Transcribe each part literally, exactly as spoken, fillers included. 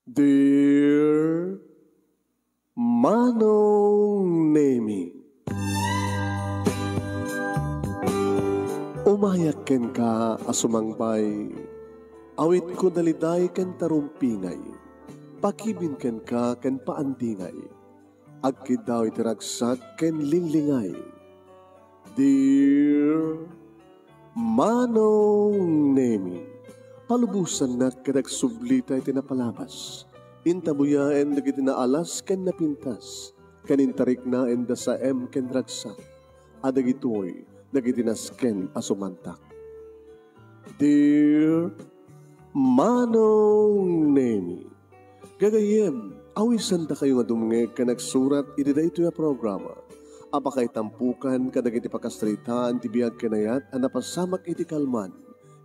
Dear Manong Nemi, umayak kenka a sumangbay, awitko daliday ken tarumpingay, pakibin kenka ken paandingay, agkiddaw iti ragsak ken linglingay. Dear Manong Nemi, palubosannak ket agsublita iti napalabas. Intabuyaen dagiti naalas ken napintas, ken intariknaen da saem ken ragsak, a dagitoy dagiti nasken a sumantak. Dear Manong Nemi, gagayyem, awisandakayo nga dumngeg ken agsurat iti daytoy a programa a pakaitampukan kadagiti pakasaritaan ti biag ken ayat a napasamak iti kalman,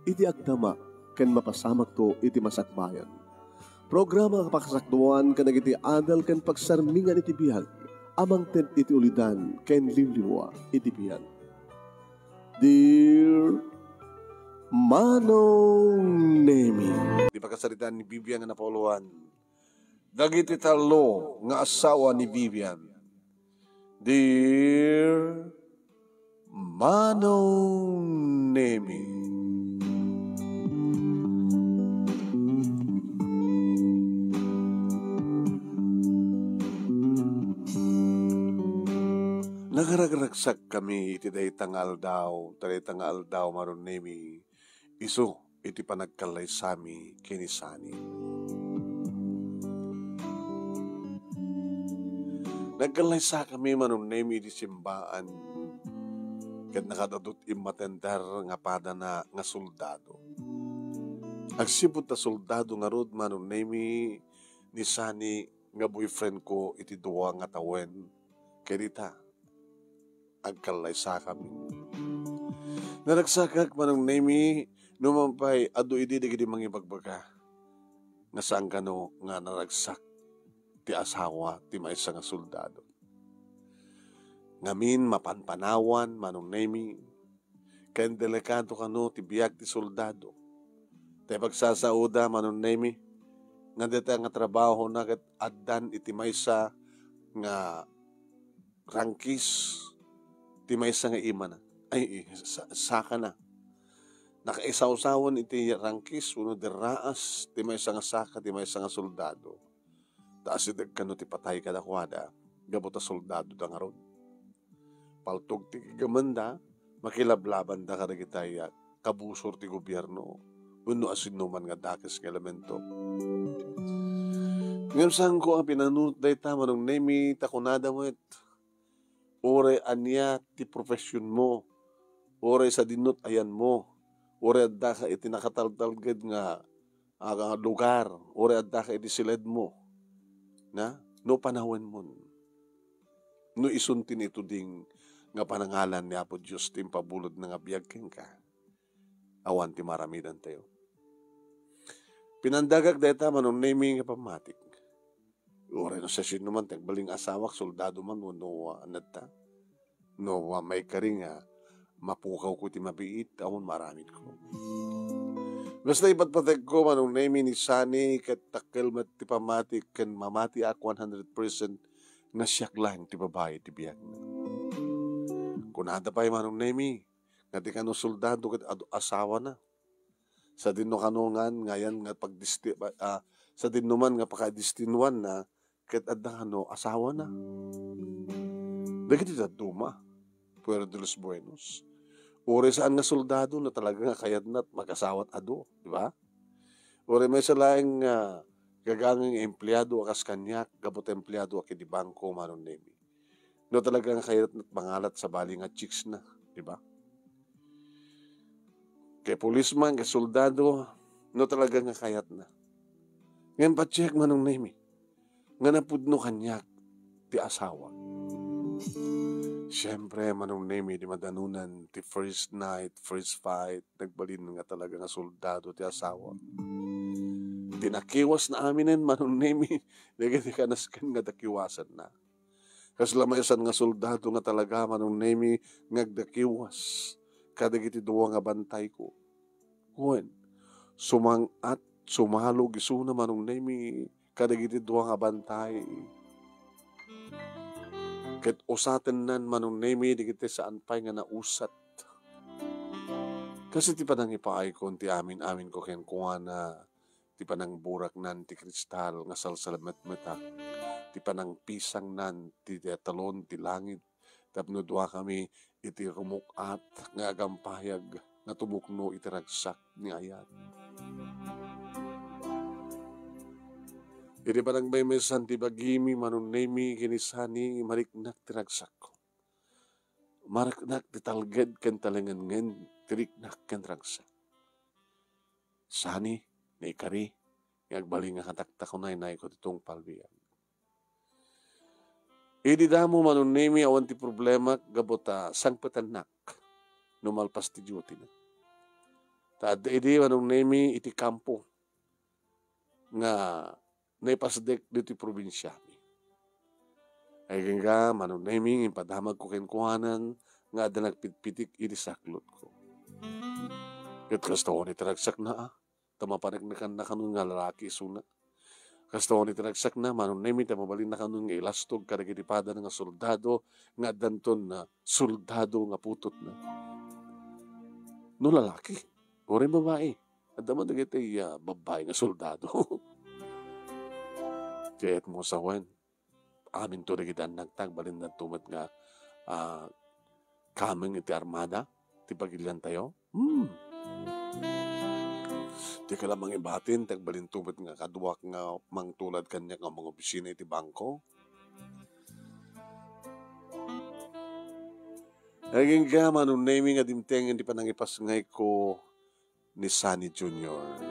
iti agdama, ken mapasamakto iti masakbayan. Programa a pakasakduan kadagiti adal ken pagsarmingan iti biag a mangted iti ulidan ken liwliwa iti biag. Dear Manong Nemi. Di pakasaritaan ni Vivian nga napauluan. Dagiti tallo nga asawa ni Vivian. Dear Manong Nemi. Nagaragragsak kami iti dayta nga aldaw, ta dayta nga aldaw, Manong Nemi, isu iti panagkallaysami ken ni Sani. Nagkallaysakami, Manong Nemi, iti simbaan, ket nakadadut immatender nga padana nga soldado. Agsipud ta soldado ngarud, Manong Nemi, ni Sani nga boyfriend ko iti dua nga tawen, ket ita, agkallaysakami. Naragsakak, Manong Nemi, no man pay adu idi dagiti mangibagbaga nga saan kano nga naragsak ti asawa ti maysa nga soldado. Ngamin, mapanpanawan, Manong Nemi, ken delikado kano ti biag ti soldado. Ta ipagsasaoda, Manong Nemi, nga dayta nga trabahona ket addan iti maysa nga rangkis ti maysa nga imana. Ay, sa-, sakana. Nakaisawsawan iti rangkis wenno derraas ti maysa nga saka ti maysa nga soldado. Ta asideg kano ti patay kadakuada, gapu ta soldadoda ngarud. Paltog ti gigamenda, makilablabanda kadagiti, ah, kabusor ti gobierno, wenno asinoman nga dakes nga elemento. Ngem saanko a pinanunot dayta, Manong Nemi, ta kunada met, uray ania ti professionmo, uray sadinno ti ayanmo, uray addaka iti nakataltalged nga, ah, lugar, uray addaka iti siledmo, na? No panawenmon, no isun ti naituding nga panangalan ni Apo Dios ti impabulodna nga biag kenka, awan ti maaramidantayo. Pinandagak dayta, Manong Nemi, nga pammatik. Uray no siasinoman ti agbalin nga asawak, soldado man wenno, ah, ania ta. No, ah, maikari nga mapukawko iti mabiit, awan maaramidko. Basta ipatpategko, Manong Nemi, ni Sani, ket dakkel met ti pammatik ken mamatiak one hundred percent nga siak laeng ti babai ti biagna. Kunada pay, Manong Nemi, nga di kano soldado ket adu-, asawana. Sadinno kano ngan nga ayan nga pagdisti-, ah, sadinno man nga pakadestinuanna ket adda kano asawana. Dagiti dadduma, puero de los buenos. Uray saan nga soldado, no talaga nga kayatna, mag-asawa ket adu, di ba? Uray maysa laeng nga gagangay nga empleado a kas kaniak, gapu ta empleadoak iti bangko, Manong Nemi. No talaga nga kayatna, mangalat sabali nga chicks na, di ba? Kay pulis man, kay soldado, no talaga nga kayatna. Ngem patiek, Manong Nemi, nga napudno kaniak ti asawa. Siyempre, Manong Nemi, di madanunan ti first night, first fight, nagbalin nga talaga nga soldado ti asawa. Pinakiwasna aminen, Manong Nemi, dagiti kanasken nga dakiwasanna. Kasla maysa nga soldado nga talaga, Manong Nemi, nga agdakiwas kadagiti dua nga bantayko. Wen, sumang-at, sumalog isuna, Manong Nemi, kadagiti dua nga bantay. Ket usatennan, Manong Nemi, dagiti saan pay nga nausat. Kas iti panangipaaykon ti amin-aminko kenkuana, ti panangburaknan ti kristal nga salsalametmetak, ti panangpisangnan ti talon ti langit, tapno duakami iti rumuk-at nga agampayag nga tumukno iti ragsak ni ayat. Iti panagmaymaysan ti bagimi, Manong Nemi, ken ni Sani, mariknak ti ragsakko. Mariknak ti talged ken talengenngen ti riknak ken ragsak. Sani, naikari, nga agbalin nga kataktakunaynayko ti tungpal biag. Idi damo, Manong Nemi, awan ti problemak gapu ta sangpetennak no malpas ti duty na. Ta adda idi, Manong Nemi, iti kampo nga naipasdek ditoy probinsiami. Agingga, Manong Nemi, impadamagko kenkuana nga adda nagpitpitik iti saklotko. Ket kasta unay ti ragsakna, a? Ta mapaneknekanna kanon nga lalaki isuna. Kasta unay ti ragsakna, Manong Nemi, ta mabalinna kanon nga ilastog kadagiti padana nga soldado nga addanton, a, soldado nga putotna. No lalaki, uray babai, adda man dagiti, a, babbai nga soldado. Kayatmo sawen, aminto dagiti annakta, agbalindanto met nga, a, kameng iti armada ti pagiliantayo? Hmm. Dika la mangibatin, ti agbalinto met nga kaduak nga mangtulad kaniak nga mangopisina iti bangko. Agingga, Manong Nemi, nga dimtengen ti panangipasngayko ni Sani Junior.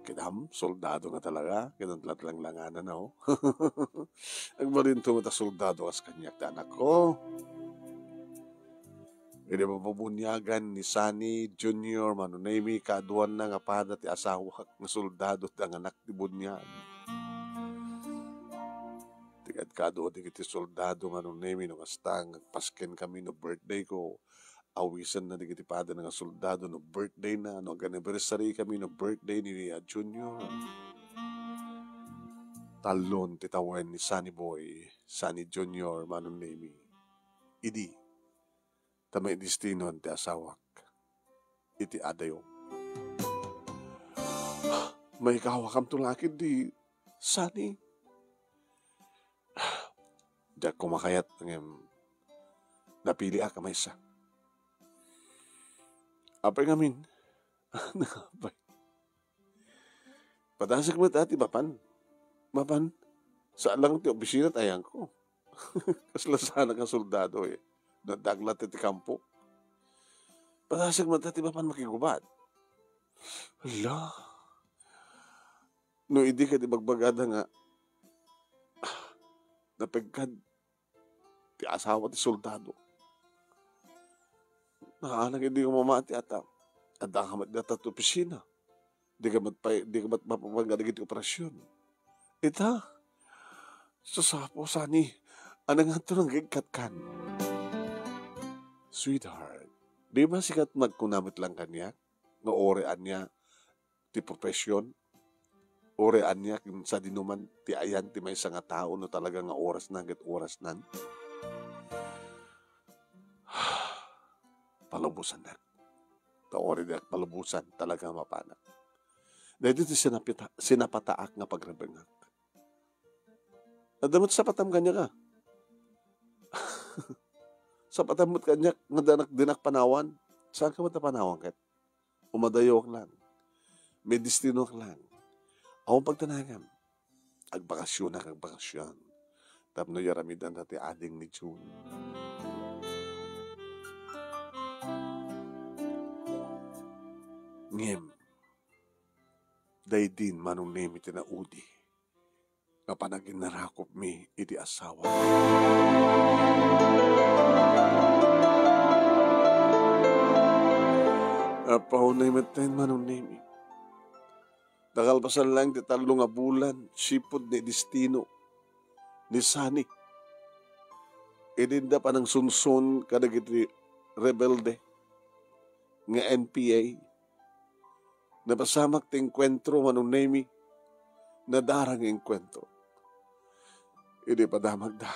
Kidam, soldado nga talaga, kidam latlanglanganan, oh. Agbalinto met a soldado kas kaniak ti anakko. Idi mapabuniagan ni Sani Junior, Manong Nemi, kaaduanna nga pada ti asawak nga soldado ti nanganak ti buniag. Ti kadkadua dagiti soldado, Manong Nemi, no kasta nga agpasken kami no birthday ko, awisenna dagiti padana nga soldado no birthday na, no ag-anniversary kami no birthday ni, a, Junior. Tallon ti tawen ni Sunny Boy, Sunny Junior, Manong Nemi. Idi, ta maidestinon ti asawak iti adayo. Maikawakamto la ketdi, Sunny. Diak koma kayat ngem napiliak a maysa. Apay ngamin? Apay? Padasek met a ti mapan. Mapan, saan lang ti opisina ti ayanko. Kasla saanak nga soldado, eh. Nadaglat ti kampo. Padasek met a ti mapan makigubat. Hala. No idi ket ibagbagada nga, ah, napegkad ti asawa ti soldado. Naanak idi nga mamati ata, adda ka met dita ti opisina. Di ka met pay, di ka met mapapan kadagiti operasyon. Ita, susapo, Sani, ania nganto nga agikkat kan? Sweetheart, di ba sika ti nagkuna met lang kaniak nga uray ania ti profession, uray ania ken sadinoman ti ayan ti maysa nga tao no talaga nga orasna ket orasnan. Palubosannak. Ta uray diak palubosan, talaga mapanak. Daytoy ti sinapita-, sinapataak nga pagrebengak. Adda met sapatam kaniak, a. Sapatam met kaniak nga dinak, dinak panawan. Saan ka met a panawan ket? Umadayoak lang. May destinoak lang. Awan pagtanagam. Agbakasionak, agbakasion. Tapno aramidanna ti ading ni June. Ngem, daydin Manong Nemi ti naudi nga panaginnarakupmi iti asawa. Apaw, naimeten Manong Nemi. Nakalpasan lang ti tallo nga bulan, sipud ni destino ni Sani. Idinda panangsunson kadagiti rebelde nga N P A. Napasamak ti engkuentro, Manong Nemi. nadara nga engkuentro. Idi padamagda,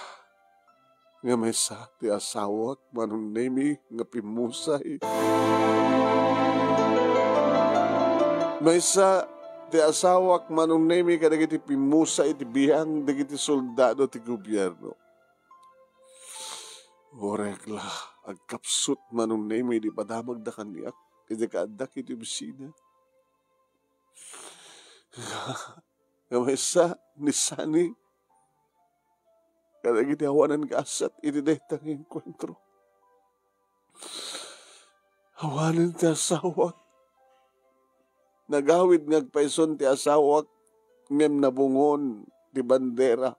nga maysa ti asawak, Manong Nemi, nga pimmusay. Maysa ti asawak, Manong Nemi, kadagiti pimmusay ti biang dagiti soldado ti gobierno. Uray la, agkapsut, Manong Nemi, idi padamagda kaniak, idi kaaddak iti opisina. Nga maysa ni Sani kadagiti awanan gasat iti dayta nga engkuentro. Awanen ti asawak. Nagawid nga agpayson ti asawak, ngem nabungon ti bandera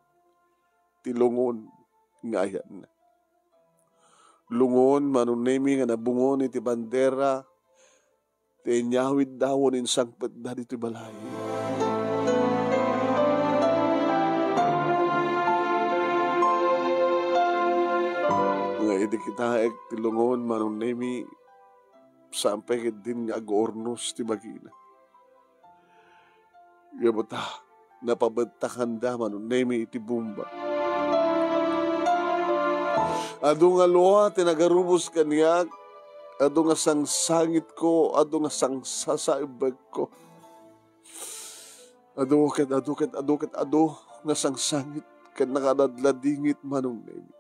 ti lungon nga ayanna. Lungon, Manong Nemi, nga nabungon iti bandera ti inyawidda wenno insangpetda ditoy balay. Nga idi kitaek ti lungon, Manong Nemi, saan pay ketdin nga aguurnos ti bagina. Ngem ta, napabettakanda, Manong Nemi, iti bomba. Adu nga lua ti nagarubos kaniak, adu nga sangsangitko, adu nga sangsasaibekko. Adu ket adu ket adu ket adu nga sangsangit ket nakaladladingit, Manong Nemi.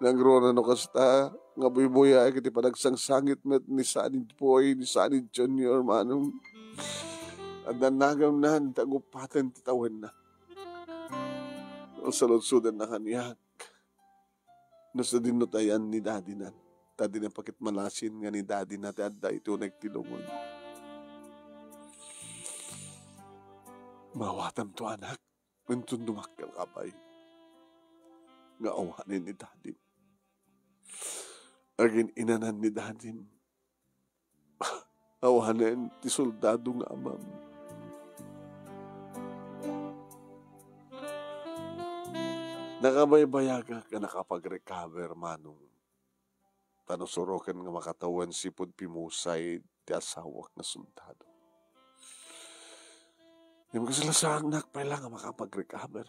Nangruna no kasta, nga buybuyaek iti panagsangsangit met ni Sanid Boy, ni Sanid Junior, Manong. Adda nagamnan ti agupaten ti tawenna. Saludsodanna kaniak no sadino ti ayan ni Daddy-na. Ta dina pa ket malasin nga ni Daddy-na ti adda iti uneg ti lungon. Maawatanto, anak. Inton dumakkelka pay nga awanen ni Daddy. Agin-inanan ni Daddy. Awanen ti soldado nga amam. Nakabaybayagak nga nakapag-recover, Manong. Ta no suroken nga makatawen sipud pimusay ti asawak nga soldado. Ngem kasla saannak pay la nga makapag-recover.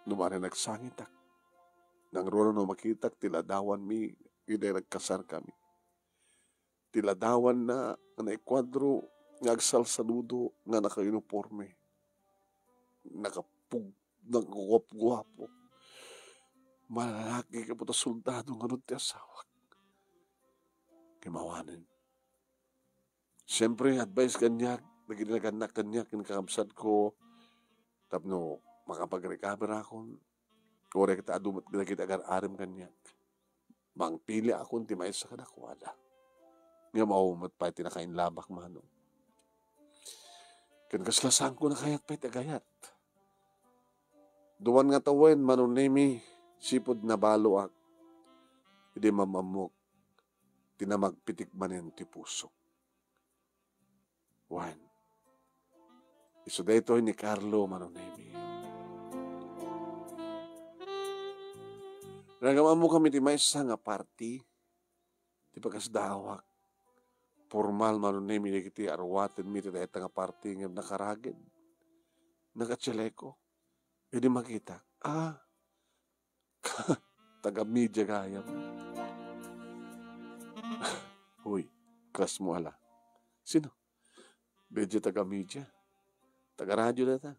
No manen nagsangitak. Nangruna no makitak ti ladawanmi idi nagkasarkami. Ti ladawanna nga naikuadro nga agsalsaludo nga nakauniporme. Nakapug-, nagguguap-guapo. Malalaki gapu ta soldado ngarud ti asawak. Ngem awanen. Siyempre, advice kaniak, dagiti nagannak kaniak, ken kakabsatko, tapno makapag-recover akon, uray ket adu met dagiti agar-arem kaniak. Mangpili akon ti maysa kadakuada. Ngem awan met pay ti nakainlabak, Manong. Ken kasla saanko nga kayat pay ti agayat. Duan nga tawen, Manong Nemi, sipud nabaloak. Idi mam-ammok, ti namagpitik manen ti pusok. Wen, isu daytoy ni Carlo, Manong Nemi. Nagam-ammokami ti maysa nga party ti pakasdaawak. Pormal, Manong Nemi, dagiti aruatenmi ti dayta nga party ngem nakaragid. Nakachaleko. Idi makitak, ah, taga-media gayam. Hoy, kasmo ala. Sino? Medyo taga-media. Taga-radyo dayta.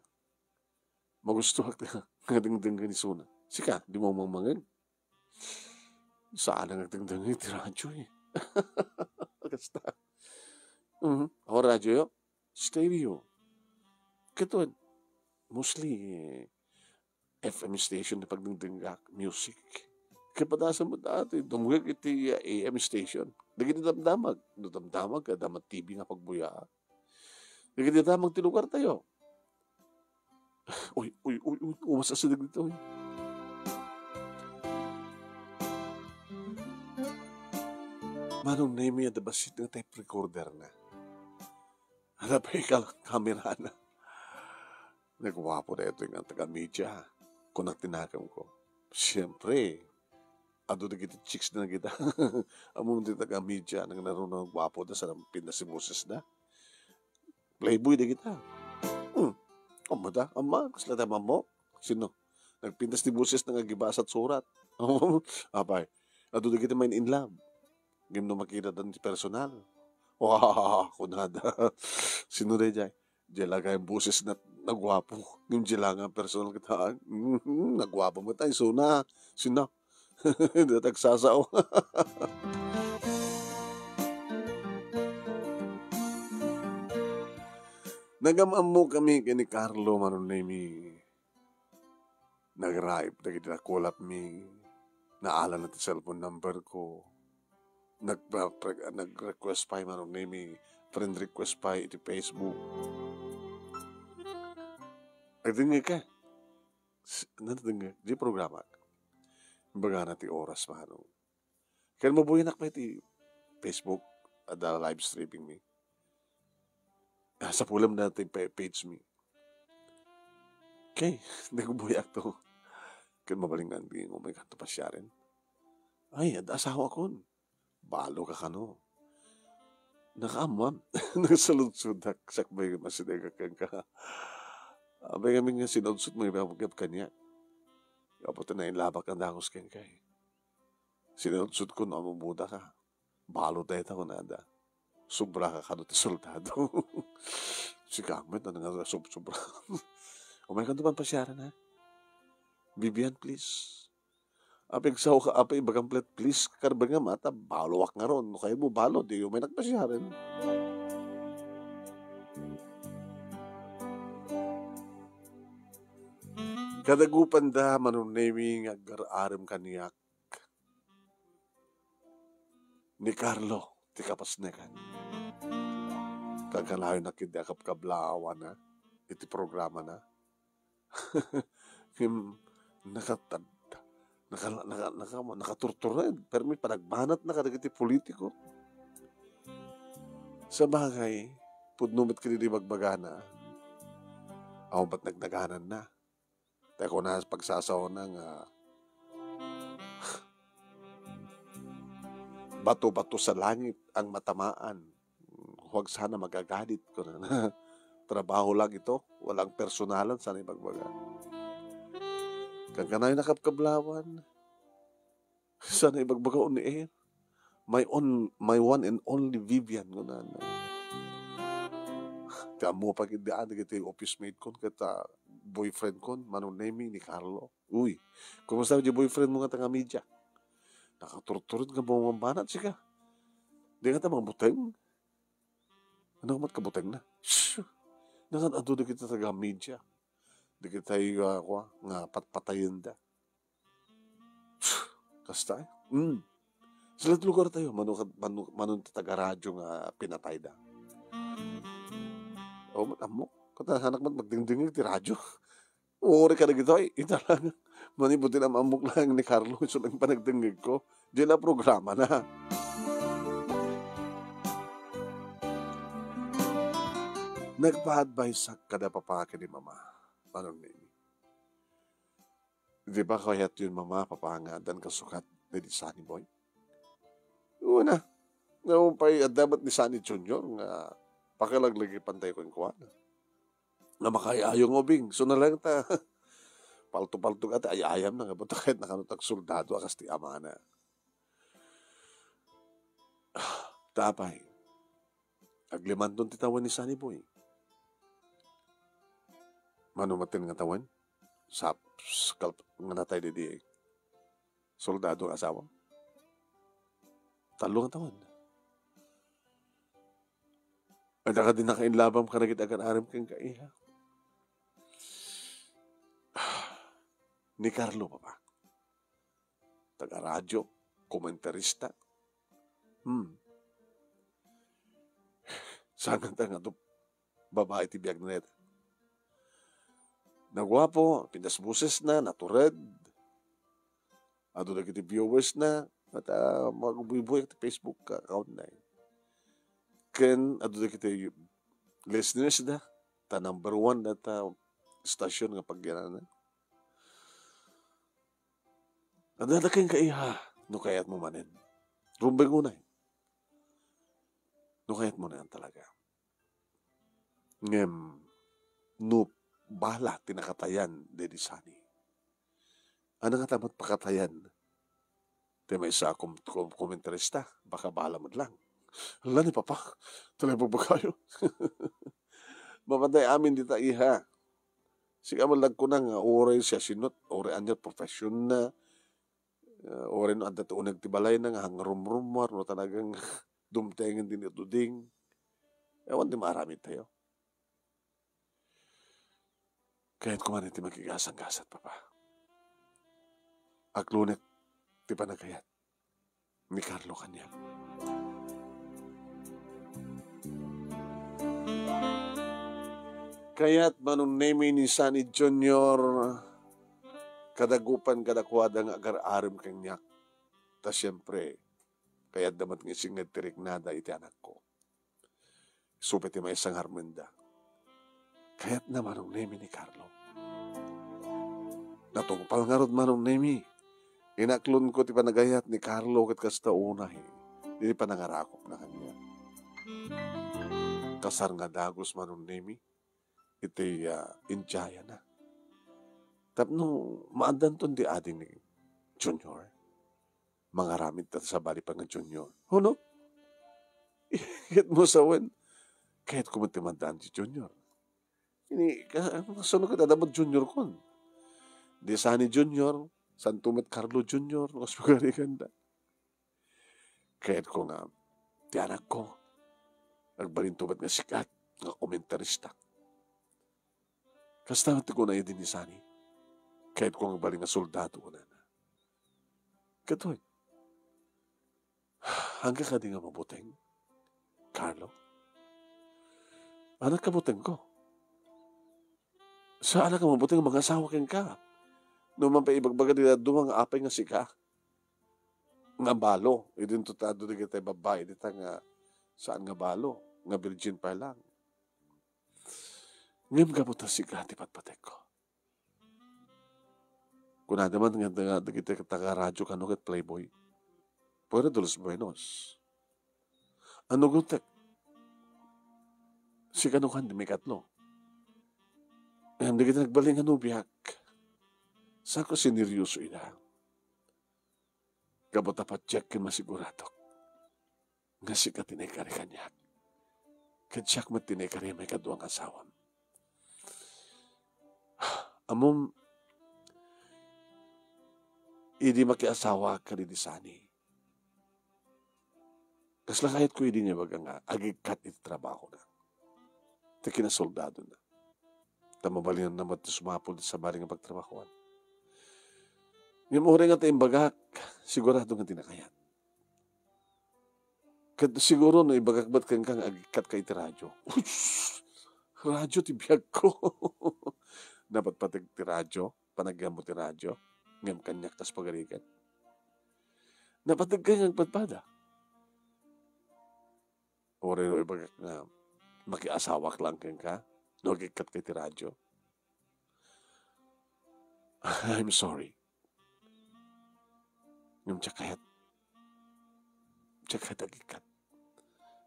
Magustuak nga dengdenggen isuna. Sika, dimo mangmangeg? Saan nga agdengdengngeg iti radyo, eh. Kasta. Mhm. Awan radyo, yo? Stereo. Ket wen, mostly, eh, F M station ti pagdengdenggak, music. Ket padasem met daytoy, dumngeg iti, ah, A M station. Dagiti damdamag. No damdamag, adda met T V nga pagbuyaak. Dagiti damag ti lugartayo. Uy, uy, uy, uy, uwas a sideg ditoy. Manong Nemi, adda bassit nga tape recorder na. Adda pay kal-, kamera na. Naguapo daytoy nga taga-media. Kunak ti nakemko. Siyempre, adu dagiti chicks na dagita. Ammom ti taga-media, nang naruna guapo da, saan pinasiboses da. Playboy dagita. Ammada, amma, kasla tayo mammo. Sino? Nagpintas ti boses na nga agibasa ti surat. Apay, adu dagiti main in love. Ngem no makita dan ti personal. Wah, kunada. Sino daydiay? Diay la nga boses na naguapo. Ngem diay la nga personal kita. Mhm, naguapo met ay, suna. Sina? Dita agsasao. Nagam-ammo kami ken ni Carlo, Manong Nemi. Nagraip dagiti nakulapmi. Naala na ti cellphone number ko. Nag-, nag-request pay, Manong Nemi. Friend request pay iti Facebook. Agdengngeg ka. S-, nadengngeg, di programa. Imbagana ti oras, Manong. Ken mabuyanak pay ti Facebook, adda live streaming mi. Ah, sapulem na ti pa-, page mi. Okay, nagbuyak to. Ken mabalin nga, di mo may kanto pasiaren. Ay, adda asawakon. Balo ka kano. Nakaammoam. Nagsaludsodak, sakbay nga masideg kenka. Abay ngamin nga sinudsot mo, ibabagyap kaniak. Apo ta nainlabak ang dangos kenka, eh. Sinudsot ko no ammuda ka. Balo dayta, kunada. Sobra ka kano ti soldado. Sika met, ano nga sob-, sobra. Umay kanto man pasiaran, ha? Vivian, please. Apay, agsaw ka, apay, ibagam plat, please. Karbengam, ata, baloak nga ron. No kayat mo balo, di umay nagpasiaran. Kadagupanda, Manong Nemi, nga agar-arem kaniak. Ni Carlo ti kapasnekan. Kankanayon a ketdi a kabkablawan, ha, iti programana. Ngem, nakatad-, naka-, naka-, naka-, nakaturtured. Permi panagbanatna kadagiti politiko. Sabagay, pudno met ket idi bagbagana, awan bat nagdagananna. Ta kuna pagsasaona nga, "Bato-bato sa langit ang matamaan. Huwag sana magagalit," kunana. "Trabaho lang ito, walang personalan," sana ibagbaga. Kankanayon a kabkablawan, sana ibagbaga on air. "My on-, my one and only Vivian," kunana. Ti ammo pay ketdi, ah, dagiti office mate kon ket, ah, boyfriend kon, Manong Nemi, ni Carlo. Uy, kumusta diay boyfriend mo nga taga-media? Nakaturtured nga bumambanat sika. Di ngata mabuteng? Ano met kabutengna? Shh! Nangad-adu dagiti taga-media. Dagiti, ah, kua, nga patpatayenda. Kasta, eh. Mm. Sa lugar tayo, mano ka, mano, mano ti taga-radyo nga pinatayda? O, mat-, ammok. Kata, anak, mat-, magdingdingig ti radyo. Uri ka dagitoy, ita lang. Manipud ti am-ammok lang ni Carlo, isu lang panagdingig ko. Di la programa na. Nagpa-advise-ak kada papa ken ni mama. Manong Nemi. Di ba kayatyon, mama, papa, nga addan kasukat ni Sunny Boy? Una, nga pay adda met ni Sunny Junior nga pakalaglagipan tayo kenkuana. Nga makaay-ayo nga ubing, so na lang ta palto-palto ati ay-ayam na nga buta ket nakano tagsoldado a kas ti amana. Ta apay, aglimanton ti tawen ni Sunny Boy. Mano maten nga tawen? Sap-, s-, kalp-, nga natay di, di soldado nga asawa? Tallo nga tawen. Adda kadi nakainlabam kadagiti agar-arem kenka, iha? Ni Carlo, papa. Taga-radyo, komentarista. Hmm. Saan nga tayo nga to? Babae ti biag na ita. Naguapo, pintas boses na, natured. Adu dagiti viewers na, at, ah, magbuybuyag ti Facebook account na. Ken, adu dagiti listeners da, ta number one da ta station nga pagyanana. Adda kenka, iha, no kayat mo manen. Rumbeng unay. No kayat mo na talaga. Ngem, no bala ti nakatayan daydi sani. Ania ngata met pakatayan ti maysa a kom-, kom-, komentarista? Baka bala met lang. Hala ni Papa, talaga bagbagayo. Mapatay amin dita, iha. Sika man lang kuna nga uray siasino, uray ania profession na, eh, uray no adda ti uneg ti balayna nga hangrumrumar, no talagang dumtengen ti inutuding. Awan ti maaramid tayo. Kayatko man iti makigasanggasat, Papa. Aklonek ti panagayat ni Carlo kaniak. Kayat, Manong Nemi, ni Sunny Junior, kadagupan kadakuada nga agar-arem kaniak. Ta siempre, kayatda met nga isinnged ti riknada iti anakko. Isu pay ti maysa nga armenda. Kayatna, Manong Nemi, ni Carlo. Natungpal ngarud, Manong Nemi. Inaklonko ti panagayat ni Carlo ket kasta unay iti panangarakopna kaniak. Kasar nga dagus, Manong Nemi, iti, ah, injayana. Tapno maaddanton ti adi ni Junior. Mangaramid ta sabali pay nga Junior. Huno? Ket mo sawen, kayatko met ti maddaan ti Junior. Ini, ka-, kasano ket adda met Junior kon? Di Sunny Junior, santo met Carlo Junior, no kas pagarigan da. Kayatko nga, ti anakko, agbalinto met nga sikat, nga komentarista. Kasta met ti kuna idi ni Sunny. Kayatko nga agbalin nga soldado, kunana. Katoy, haanka kadi nga mabuteng, Carlo? Anak ka butengko. Saan ka mabuteng mangasawa kenka. No man pay ibagbaga ti dadduma nga apay nga sika. Nga balo. Idinto ta adu dagiti babbai dita nga saan nga balo. Nga virgin pa lang. Ngem gapu ta sika ti patpatekko. Kunada man nga, nga dagiti taga-radyo kano ket playboy. Fuera de los buenos. Ano guntek? Sikano kan di maikatlo? Ngem dagiti nagbalin nga nobiak, saan ko sineryoso ida. Gapu ta patiek ken masiguradok nga sika ti naikari kaniak. Ket siak met ti naikari a maikadua nga asawam. Ammom, idi makiasawaak kadidi Sunny, kasla kayatko idi nga ibaga nga agikkat iti trabahona, ti kinasoldadona. Ta mabalinanna met ti sumapul iti sabali nga pagtrabahoan. Ngem uray nga ta imbagak, sigurado nga di na kayat. Ket siguro no ibagak met kenka nga agikkatka iti radyo. Ups! Radyo ti biagko. Napatpateg ti radyo, panagyanmo ti radyo, ngem kaniak kas pagarigan. Napateg kay nga agpadpada. Uray no ibagak nga makiasawak lang kenka, no agikkatka iti radyo. I'm sorry. Ngem diak kayat. Diak kayat agikkat.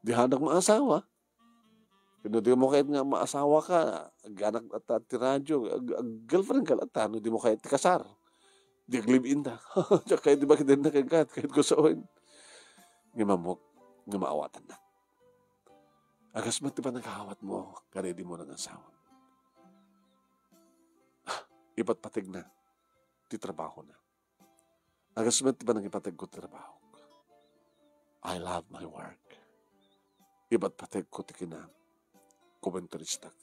Di anak maasawa. No di mo kayat nga maasawa ka, aganak ta ti radyo, ag-, ag-, girlfriend ka latta, no di mo kayat ti kasar. Di ag-live-in ta. Diak kayat di ba kayat, kayat ko sawen. Ngem ammok, nga maawatanna. Agasman ti panagawat mo, kadidi mo nga asawa. Ah, ipatpategna ti trabahona. Agasman ti panangipategko ti trabahok. I love my work. Ipatpategko ti kina-, komentaristak.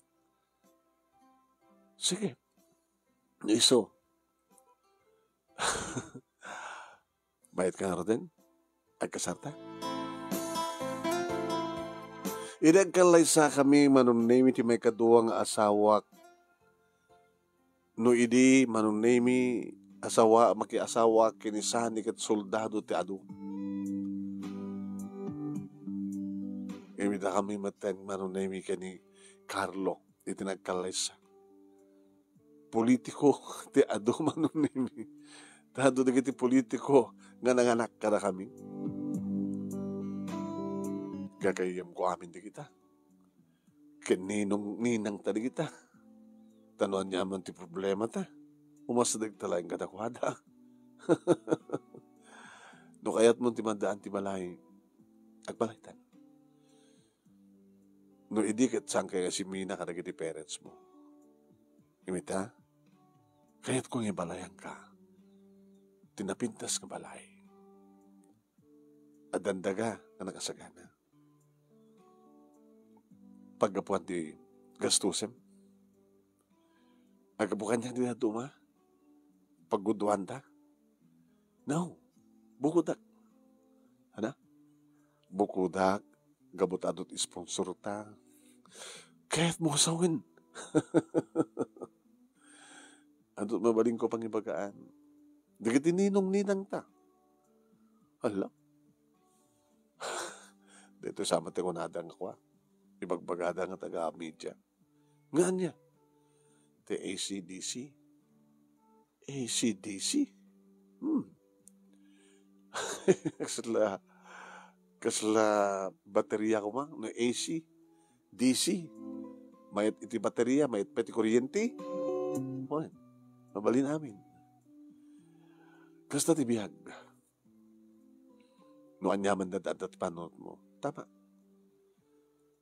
Sige. Isu. Mayat ka ngaruden? Agkasarta? Idi agkallaysakami, Manong Nemi ti maikadua nga asawak. No idi, Manong Nemi, asawa, makiasawa ken ni Sunny ket soldado ti adu. Ngem idakami metten, Manong Nemi, ken ni Carlo iti nagkallaysa. Politiko ti adu, Manong Nemi. Ta adu dagiti politiko nga nanganak kadakami. Gagayyemko amin dagita. Ken ninong, ninangta dagita. Ta no aniaman ti problemata, umasidegta laeng kadakuada. No kayatmo ti maddaan ti balay, agbalaytan. No idi ket saanka nga simina kadagiti parentsmo. Imita, kayatko nga ibalayanka ti napintas nga balay. Addan daga nga nakasagana. Paggapuan ti gastusem. Aggapu kaniak ti dadduma. Pagguduanta. No. Bukodak. Ana? Bukodak. Gapu ta adu ti sponsorta. Kayatmo nga sawen. Adu mabalinko pangibagaan. Dagiti ninong-ninangta. Hala. Daytoy sa met ti kunada nga kua. Ibagbagada nga taga-media. Nga ania? Ti A C D C. A C D C? Hmm. Kasla, kasla bateria koma, no A C, D C. Mayat iti bateria, mayat pay ti kuryente. Wen, mabalin amin. Kasta ti biag. No aniaman da adda ti panunotmo, tama.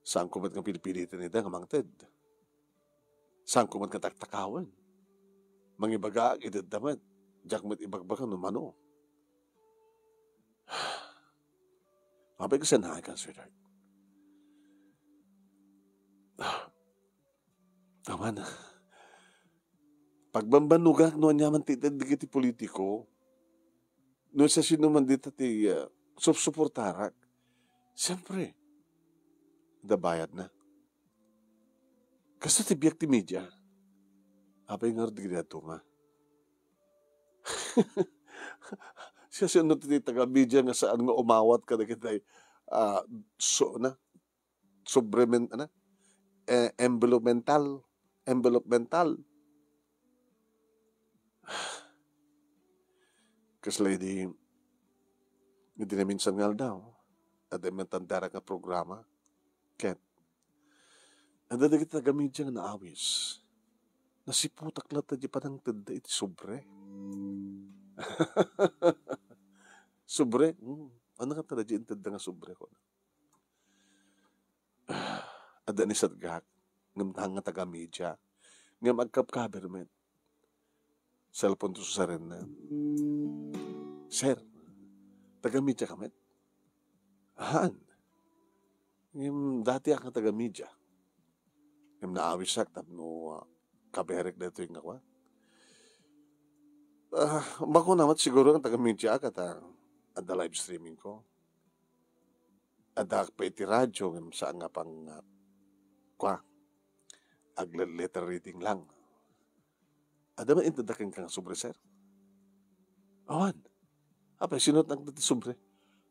Saanko met nga pilpiliten ida nga mangted. Saanko met nga taktakawen. Mangibagaak iti adda met. Diak met ibagbaga no mano. Apay, kasanayan kan, sweetheart? Aman, pagbambannogak no aniaman ti ited dagiti politiko, no siasinoman dita ti, ah, supsuportarak. Siyempre, da bayadna. Kasta ti biag ti media. Apay ngarud dagiti dadduma? Siasino ti taga-media nga saan nga umawat kadagiti, ah, so, na, sobremen-, ano? Eh, environmental, environmental. Kasla idi, idi naminsan nga aldaw, adda met tandarak nga programa. Ket, adda dagiti taga-media nga naawis. Nasiputak latta di panangtedda iti sobre. Sobre? Hmm. Ano nga talaga intedda nga sobre ko? Adda ni satgak, ngem nga taga-media, ngem agkabkaber met. Cellphone to susarenna. Sir, taga-media ka met? Haan. Ngem dati ak nga taga-media. Ngem naawisak tapno, ah, kaberek daytoy nga kua. Ah, bako naman siguro nga taga-media ka ta adda live streaming ko. Addaak pay iti radyo ngem saan nga pang, ah, kua, agle-, letter reading lang. Adda man intedda kenka nga sobre, sir? Awan. Apay, sino ti nangted ti sobre?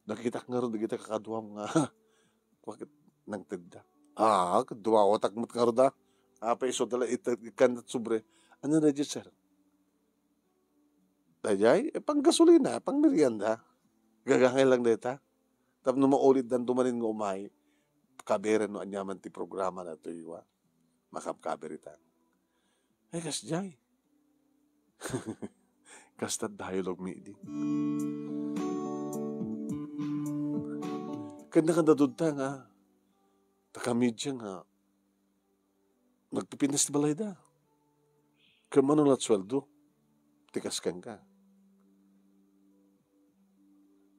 Nakitak ngarud dagiti kakaduam nga kua ket nangtedda. Ah, kaduawatak met ngarud, ah. Apay, isu dala ita-, ikkan ti sobre. Ania daydiay, sir? Daydiay, eh, panggasolina, pangmerienda. Gagangay lang dayta. Tapno maulitdan dumanin nga umay, kaberen no aniaman ti programa na toy wa. Makabkaber ita. Ay, kasdiay. Kasta dialogue mi idi. Ken nakadadudta nga, taga-media nga, nagpipintas ti balayda. Ken mano la ti sueldo, ti kas kenka.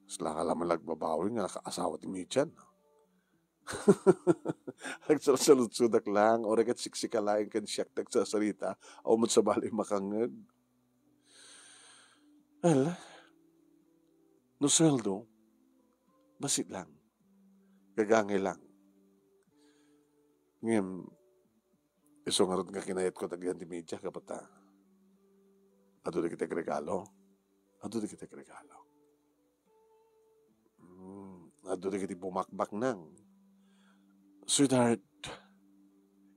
Sla ka la man nagbabawi nga nakaasawa ti media, no? Agsalsaludsodak lang, uray ket siksika laeng ken siak ti agsasarita, awan met sabali makangngeg. Ala, no sueldo, bassit lang. Gagangay lang. Ngem, isu ngarud nga kinayatko ti agyamanak ti media, gapu ta adu dagiti agregalo. Adu dagiti agregalo. Mm, adu dagiti bumakbaknang. Sweetheart,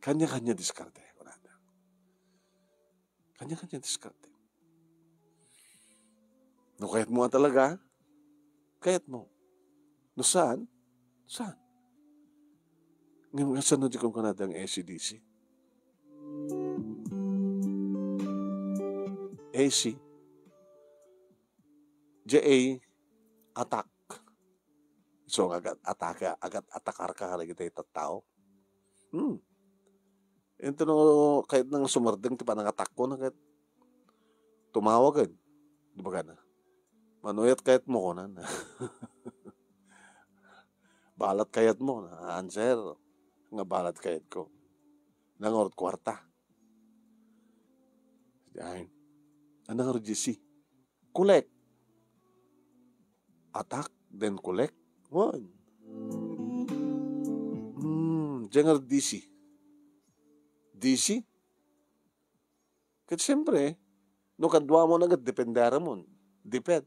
kanya-kanya diskarte, kunada. Kanya-kanya diskarte. No kayatmo nga talaga, kayatmo. No saan, saan. Ngem, kasano ti kunkunada nga A C D C? A C. J A, attack. So, nga agat-, atake, agat-, atakarka kadagiti tattao. Hmm. Ento no, kayatna nga sumardeng ti panangatakko na ket tumawagen. Di ba kana? "Mano ket kayatmo?" kunana. "Balat kayatmo?" Answer, nga balat kayatko. Nangarod kuarta. Diay. Ania ngarud, J C? Collect. Attack, then collect. Wen. Hmm, diay ngarud D C. D C? Ket siyempre, no kaduamon a ket dependeramon. Depend.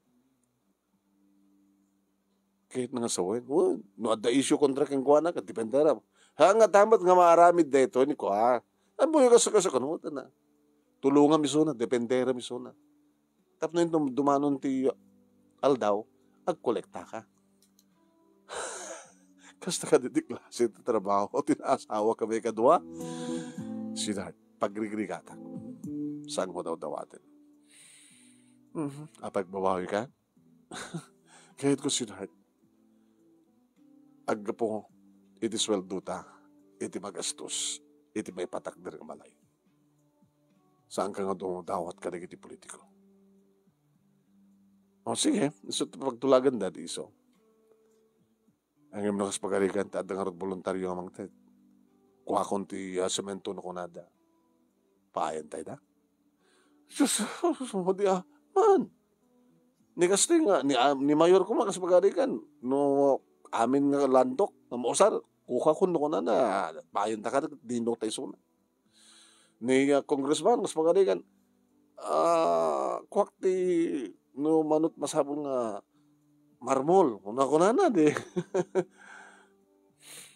Ket nga sawen, wen, no adda issue kontra kenkuana, ket dependera. Ha, nga ta met nga maaramid daytoy ni kua. Ammoyo kasu-kasu kano, tana. Tulongam isuna, dependeram isuna. Tapno inton dumanon ti aldaw, agkolektaka. Kasta kadi ti klase ti trabaho ti naasawa kami kadua? Sweetheart, pagrigrigatak. Saan mo daw dawaten? Mhm. Apay, agbabawi ka? Kayatko, sweetheart, aggapu iti suweldota, iti magastos, iti maipatakder nga balay. Saanka nga dumawat kadagiti politiko. O, sige, isu ti pagtulaganda, di isu. Ngem no kas pagarigan, ta adda ngarud boluntario nga mangted. Kuakon ti, ah, semento no kunada. Paayantay da? Sus, sus, sus, di, ah, man. Ni kastoy nga, ni, ah, ni mayor koma kas pagarigan, no amin nga landok, nga mausar, kukakon no kunana, paayanta ka, dindok ta isuna. Ni, ah, Congressman, kas pagarigan, ah, kuak ti no manut masapul nga marmol. Kuna-, kunana, di.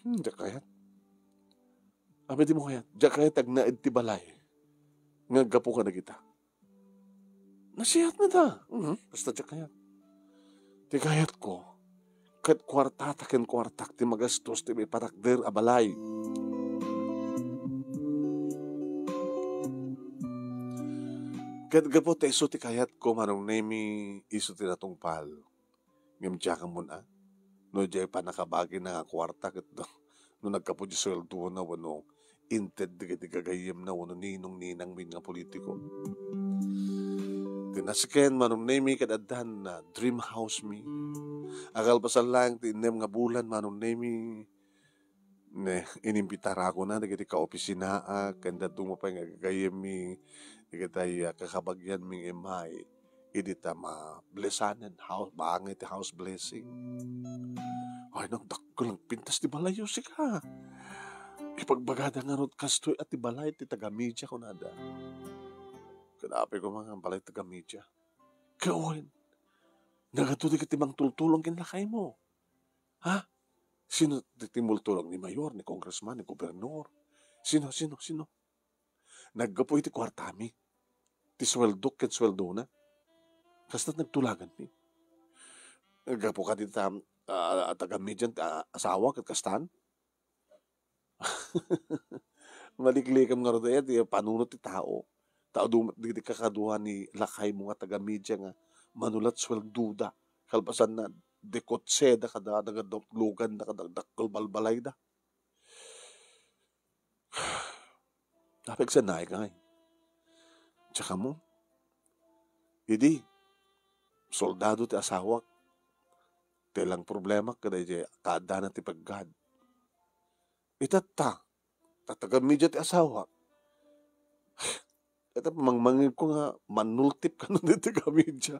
Hmm, diak kayat. Apay di mo kayat? Diak kayat agnaed ti balay nga aggapu kadagita. Nasiatna da. Mhm, basta diak kayat. Ti kayatko, ket kuartata ken kuartak ti magastos ti maipatakder a balay. Ket gapu ta isu ti kayatko, Manong Nemi, isu ti natungpal. Ngem diak ammo a, no diay pannakabagina nga kuarta ket no, no naggapu diay suweldona wenno inted dagiti gagayyemna wenno ninong-ninangmin nga politiko. Ti nasiken, Manong Nemi, ket addan a dream house mi. A kalpasan laeng ti innem nga bulan, Manong Nemi, ne, inimbitarakon a dagiti kaopisinaak ken dadduma pay nga gagayyemmi, dagiti, ah, kakabagianmi nga immay idi ta ma-blessanen, house, maangay ti house blessing. Ay, nagdakkel, nagpintas ti balayyo, sika. Ipagbagada ngarud kastoy a ti balay ti taga-media, kunada. Ket apay koma nga balay taga-media? Ket wen, nagadu dagiti mangtultulong ken lakaymo. Ha? Sino ti timmultulong? Ni mayor, ni congressman, ni gobernador? Sino, sino, sino? Naggapu iti kuartami. Ti suweldok ken suweldona. Kasta nagtulaganmi. Naggapu kadi ta, ah, taga-media ti, ah, asawa ket kastan? Maliklikem ngarud aya ti panunot ti tao. Ta adu met dagiti kakadua ni lakaymo nga taga-media nga mano la't suweldoda. Kalpasanna, dekotseda kada, nagaduklugan da kada, dakkel balbalayda. Napigsannaay ka ngay. Tsaka mo, idi, soldado ti asawak, ti lang problema kada iti kaaddana ti peggad. Itatta, ta taga-media ti asawa. Ita, mangmangegko nga mannultip kano ditoy taga-media.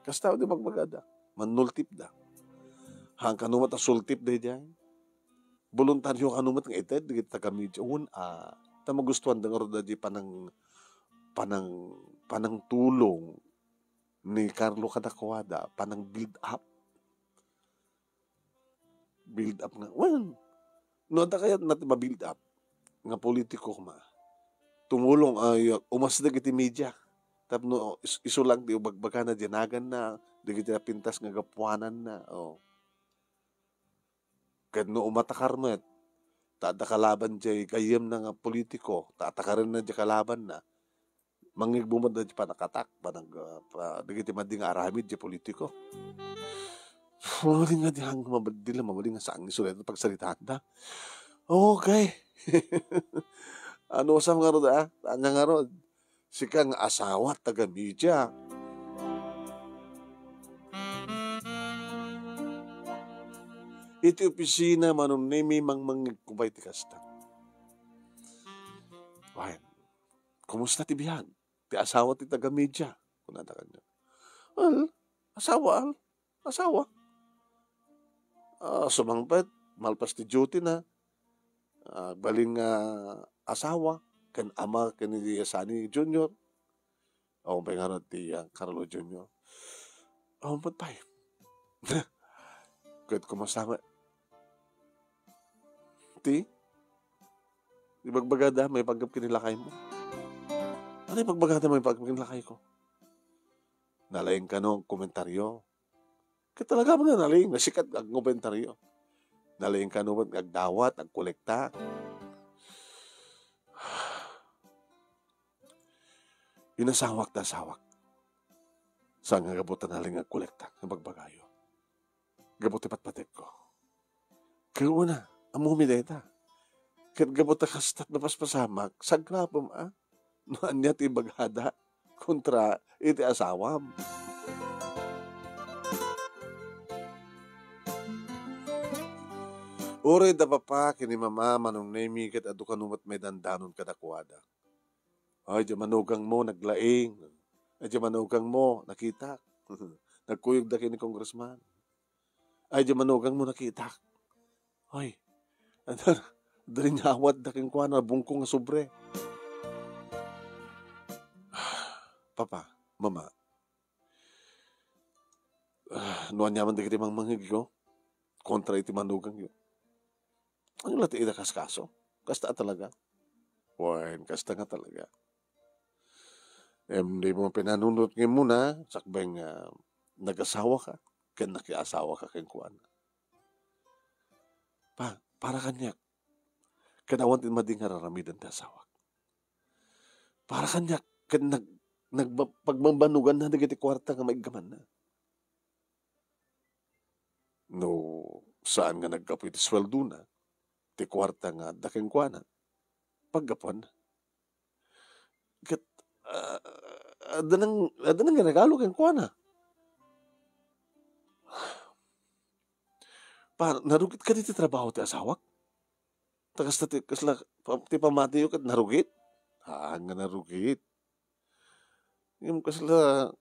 Kasta di magbagada, mannultip da. Haan kano met a sultip daydiay. Boluntario kano met nga ited dagiti taga-media. Wen a, ta magustuan da ngarud daydiay panang-, panang-, panangtulong ni Carlo kadakuada, panang-build up. Build up nga, well, no adda kayatna ti ma-build up nga politiko koma, tumulong, ay, umasdek iti media. Tapno is-, isu lang ti bagbagana, diay naganna, dagiti napintas nga gapuananna, o. Ket no umatakar met, ta adda kalaban diay gayyemna nga politiko, ta atakarenna diay kalabanna, Mangngegmo met dagiti panakatak, panag-, ah, pa-, dagiti madi nga aramid ti politiko. Mabalin nga di nga mabaddil, mabalin nga saan nga isu dayta pagsaritaanda. Okay. Anusam ngarud, ah? Ania ngarud? Sika nga asawa, taga-media. Iti opisina, Manong Nemi, mangmangngegko pay ti kasta. Wen, kumusta ti biag? Ti asawa ti taga-media, kunada kaniak. Al, asawa, al, asawa. Ah, sumangpet, malpas ti duty na. Ah, agbalin nga asawa, ken ama, ken ni Sani Junior. Awan pay ngarud ti, ah, Carlo Junior. Awan met pay. Ket kumusta met? Ti? Ibagbagada, maipanggep ken ni lakaymo. Ano ibagbagada, maipanggep ken ni lakayko? Nalaing kano agkomentaryo. Ket talaga man nga nalaing, nasikat nga agkomentaryo. Nalaing kano met nga agdawat, agkolekta. Inasawak ta asawak. Saan nga gapu ta nalaing nga agkolekta, nga bagbagayo. Gapu ti patpategko. Ket una, ammom dayta. Ket gapu ta kasta ti napaspasamak, sagrapem, a? No ania ti ibagada kontra iti asawam. Uray da papa ken ni mama, Manong Nemi, ket adu kano met maidandanon kadakuada. Ay, diay manugangmo, naglaing. Ay, diay manugangmo, nakitak. Nagkuyogda ken ni congressman. Ay, diay manugangmo, nakitak. Ay, adu, adu rin nga awatda kenkuana, bungko nga sobre. Papa, mama, ah, no aniaman dagiti mangmangngegyo kontra iti manugangyo, ania la ti inakaskaso? Kasta a talaga? Wen, kasta nga talaga. Em, dimo pinanunot nga immuna, sakbay nga nagasawaka, ken nakiasawaka kenkuana. Pa-, para kaniak, ket awan ti madi nga ar-aramiden ti asawak. Para kaniak, ket nag-, nagba-, pagbambanuganna dagiti kuarta nga maiggamanna. No saan nga naggapu iti sueldona, ti kuarta nga adda kenkuana, paggapuanna. Ket, ah, adda nang-, adda nangregalo kenkuana. Pa-, narugit kadi ti trabaho ti asawak? Ta kasta ti, kasla, pa-, ti pamatiyo ket narugit? Haan nga narugit. Ngem kasla,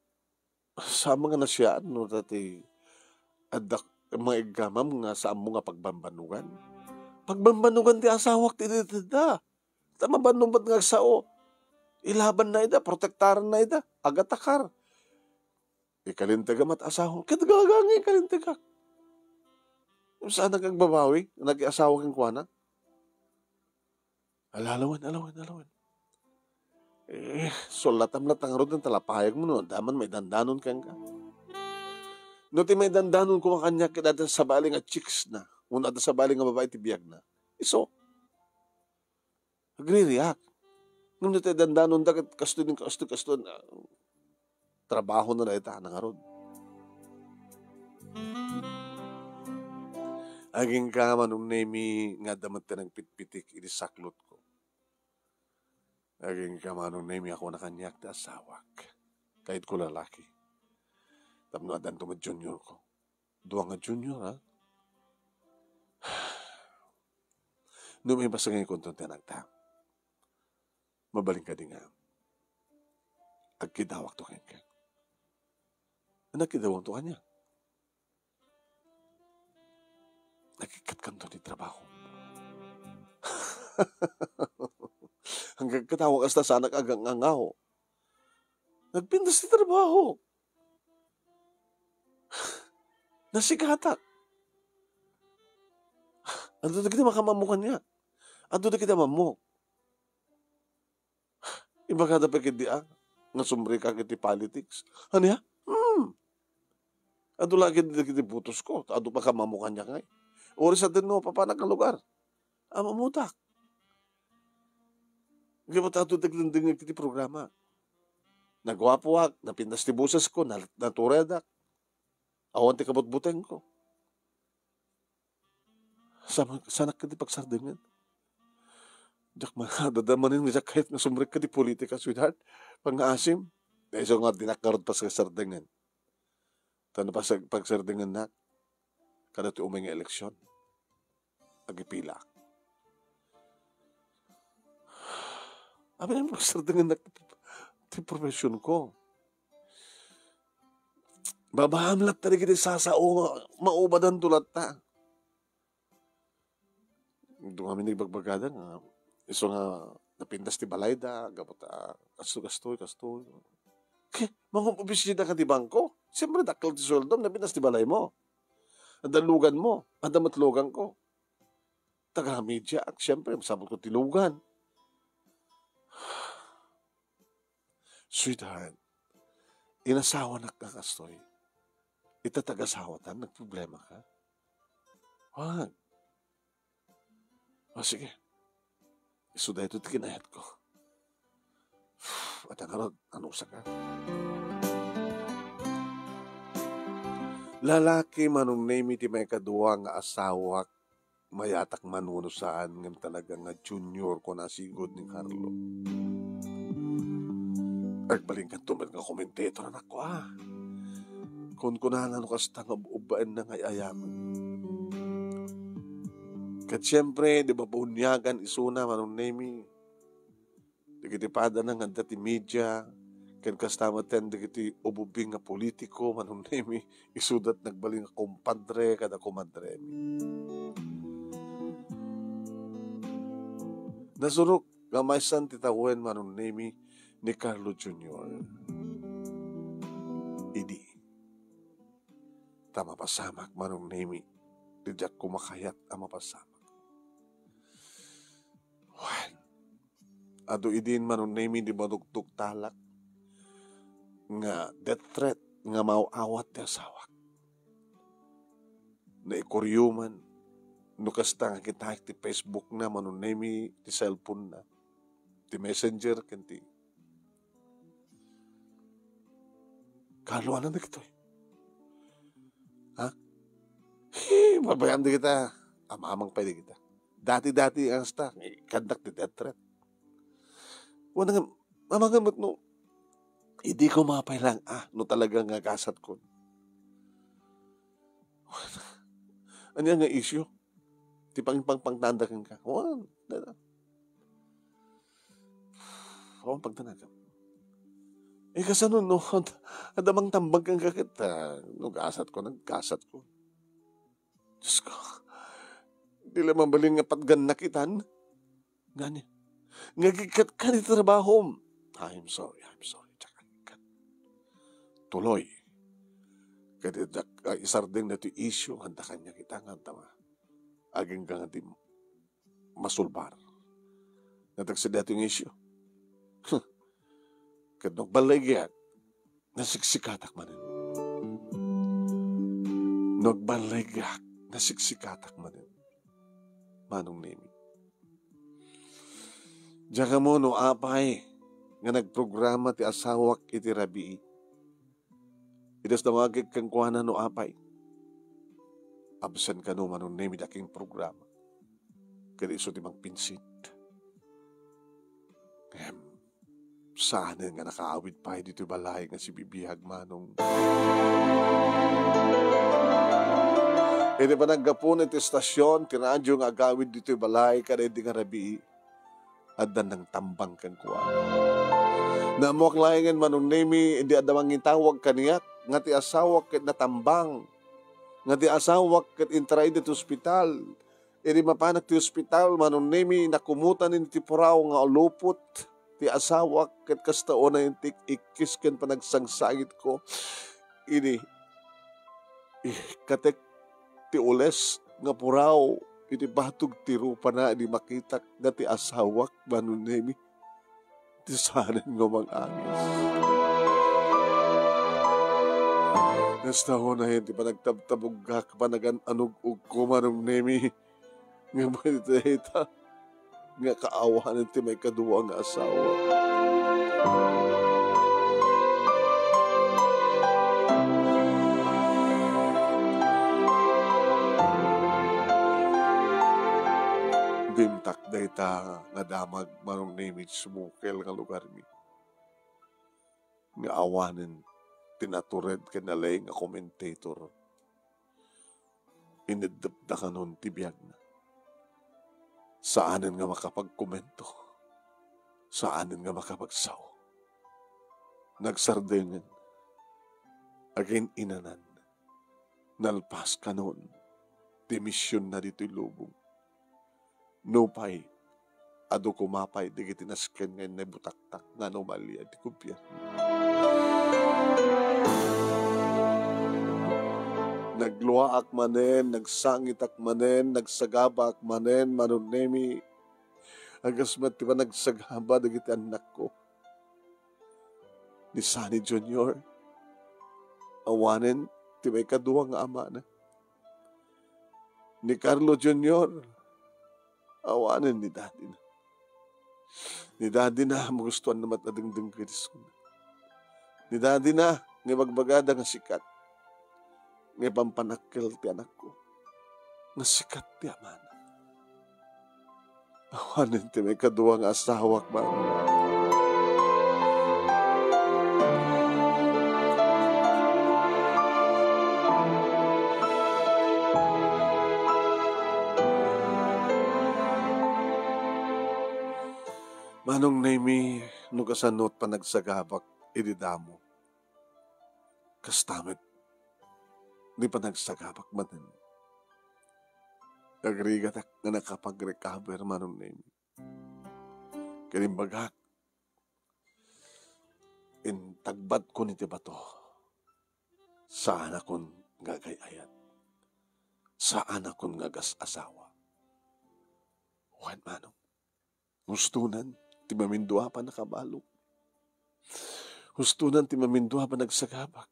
saan nga nasiaat no ta ti adda mga iggamam nga saanmo nga pagbambanugan? Pagbambanugan ti asawak ti itedda. Ta mabannobet nga agsao. Ilabanna ida, protektaranna ida, agatakar. Ikalintegam met asawa. Ket gaga nga ikalintegak. Saan nga agbabawi, nakiasawa kenkuana? Ala, alawen, alawen, alawen. Eh, sullatam latta ngarud nga talapayagmo no adda man maidandanon kenka. No ti maidandanon koma kaniak ket adda sabali nga chicks na, wenno adda sabali nga babai ti biagna. Isu, agririak. Ngem no ti dandanonda ket kastoy din kastoy, kastoy, ah, trabahona dayta, nangarud. Agingga, Manong Nemi, nga adda met ti nagpitpitik iti saklotko. Agingga, Manong Nemi, a kuna kaniak ti asawak. Kayatko lalaki. Tapno addanto met juniorko. Dua nga junior, ha? No maipasengekonto ti anakta, mabalin kadi nga agkidawakto kenka? Nagkidawakto kaniak. Nagikkat kanto ti trabaho. Hanggang katawa kasta sanak agangangaw. Nagpintas ti trabaho. Nasigatak. Adu dagiti makamammo kaniak. Adu dagiti amammo. Ibagada pay ketdi a, nga sumrekak iti politics. Ania? Hmm. Adu la ketdi dagiti botosko, ta adu makamammo kaniak ngay. Uray sadino, papanak nga lugar. Amammotak. Ngem ta adu dagdengdengngeg iti programa. Naguapoak, napintas ti bosesko, na-, naturadak. Awan ti kabutbutengko. Sa-, sanak kadi pagsardengen. Diak man, adda manen nga diak kayat nga sumrek kadi politika, sweetheart. Pangngaasim. Dahil isu nga dinak ngarud pagsardengen. Ta no pas-, pagsardengennak, kada ti umay nga eleksyon, agipilaak. Amin, pagsardengennak ti profession ko. Babaam latta dagiti sasao nga maubadanto latta. Dumamin ibagbagada nga isu nga napintas ti balayda, gapu ta kastoy, kastoy, kastoy. Ke, mangum-opisina ka ti bangko? Siyempre, dakkel ti sueldom, napintas ti balaymo. Adda luganmo, adda met luganko. Taga-media ak, siyempre, masapulko ti lugan. Sweetheart, inasawanak nga kastoy. Ita tagasawatan, nagproblemaka? Wag. O, sige. Isu daytoy ti kinayatko. Adda ngarud, anusaka? Lalaki, Manong Nemi, ti maikadua nga asawak, mayatak man wenno saan, ngem talaga nga junior ko nasigud ni Carlo. Agbalinkanto met nga commentator, anakko, a. Kunkunana no kasta nga ub-ubbaenna nga ay-ayamen. Ket siempre, di mabuniagan isuna, Manong Nemi. Dagiti padana nga adda ti media, ken kasta metten dagiti ububing nga politiko, Manong Nemi, isuda ti nagbalin nga kumpadre kada kumadremi. Nasurok nga maysan ti tawen, Manong Nemi, ni Carlo Junior. Idi. Ta mapasamak, Manong Nemi, ti diak koma kayat a mapasamak. Wen, adu idin, Manong Nemi, di madugdugtalak nga death threat nga maaw-awat ti asawak. Naikuryuman, no kasta nga kitaek ti Facebook na, Manong Nemi, ti cellphone na, ti messenger, ken ti Carlo, ania dagitoy? Ha? He, babayan dagita. Amamang pay dagita. Dati-dati nga kasta, eh, kandak ti death threat. Wala nga, amangan met no, idi ko mapay lang, ah, no talaga nga gasatkon. Ania nga isyu? Ti pangpangpangtanda kenka. Wan, dada. Awan pagdanagan. Eh, kasano no, ad-, adda mangtambag kenka ket, ah, no gasatko, naggasatko. Diyos ko, di la mabalin nga patgannak itan. Ngani? Nga agikkat ka ti trabahom. I'm sorry, I'm sorry. Diak agikkat. Tuloy. Ket diak, ah, isardeng daytoy isyu nga adda kaniak ita nga adda ma-, agingga nga di masulbar. Nagtaksi daytoy nga isyu. Huh. Ket no agballigiak, nasiksikatak manen. No agballigiak, nasiksikatak manen. Manong Nemi. Diak ammo no apay nga nagprograma ti asawak iti rabii. Idas dawagek kenkuana no apay. Absent kano, Manong Nemi, daking programa. Ket isu ti mangpinsit. Ngem, saanen nga nakaawid pay ditoy balay nga sibibiag, Manong. Iti panaggapuna iti estasion ti radio nga agawid ditoy balay kada idi nga rabii, adda nangtambang kenkuana. Naammoak laengen, Manong Nemi, idi adda mangitawag kaniak nga ti asawak ket natambang, nga ti asawak ket intraida ti ospital. Idi mapanak ti ospital, Manong Nemi, nakumutan iti puraw nga ulupot ti asawak ket kasta unay ti ikkis ken panagsangsangitko. Idi ikkatek ti ules nga puraw iti batog ti rupana, idi makitak nga ti asawak, Manong Nemi, ti saanen nga umang-angis. Kasta unay ti panagtabtabogak, panagan-anug-ugko, Manong Nemi. Ngem iti dayta nga kaawanan ti maikadua nga asawa. dayta nga damag, Manong Nemi, sumukel nga lugarmi. Nga awanen ti natured ken nalaing a commentator. Ineddepda kanon ti biagna. Saanen nga makapagkomento. Saanen nga makapagsao. Nagsardengen. Agin-inanan. Nalpas kanon ti misionna ditoy lubong. Nupay, adu koma pay dagiti nasken nga innabutaktak nga anomalia ti gobierno. Nagluaak manen, nagsangitak manen, nagsagabaak manen, Manong Nemi, a kas met ti panagsagaba dagiti annakko. Ni Sonny Junior, awanen ti maikadua nga amana. Ni Carlo Junior, awanen ni dadina. Ni dadina, magustuanna met a dengdenggen ti isuna. Ni dadina, nga ibagbagada nga sikat. Nga ipampanakkel ti anakko. Nga sikat ti amana. Awanen ti maikadua nga asawak, Mama. Manong Nemi, no kasano't panagsagabak idi damo, kasta met di panagsagabak manen. Agrigatak nga nakapag-recover, Manong Nemi. Ket imbagak, intagbatko iti bato. Saanakon nga agay-ayat. Saanakon nga agas-asawa. Wen, Manong. Hustonan ti mamindua a pannakabalo. Hustonan ti mamindua a panagsagabak.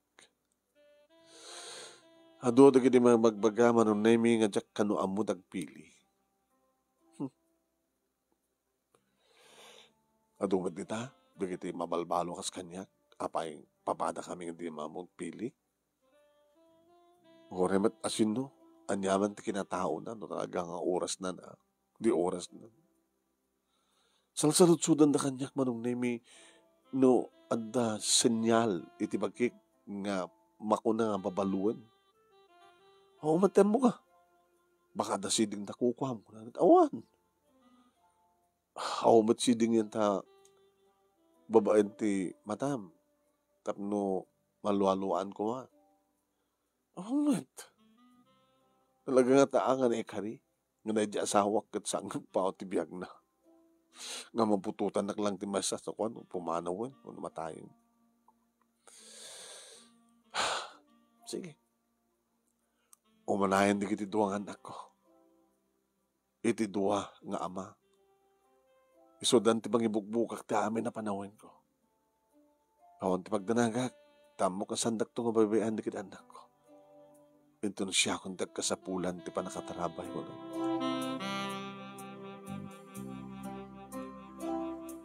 Adu dagiti magbaga, Manong Nemi, nga diak kano ammo ti agpili. Hmm. Adu met dita, dagiti mabalbalo kas kaniak, apay, papadakami nga di ammo agpili. Uray met a sinno, aniaman ti kinataona, no talaga nga orasna na, di orasna. Salsaludsodanda kaniak, Manong Nemi, no adda senyal iti bagik nga makuna nga babaluen. Awan met ti ammok a. Baka adda sidingta kukuam, kunana. Awan. Awan met sidingenta babaen ti matam tapno malualuaan koma. Awan met. Talaga nga taa nga naikari nga daydi asawak ket saan nga agpaut ti biagna. Nga maputotannak lang ti maysa sa kuan, pumanawen, o namatayen. Sige. Umanayen dagiti dua nga annakko. Iti dua nga ama. Isudan ti mangibukbukak ti amin a panawenko. Awan ti pagdanagak, ta ammok a saandakto nga baybay-an dagiti annakko. Inton siakon ti agkasapulan ti pannakatarabay, kunana.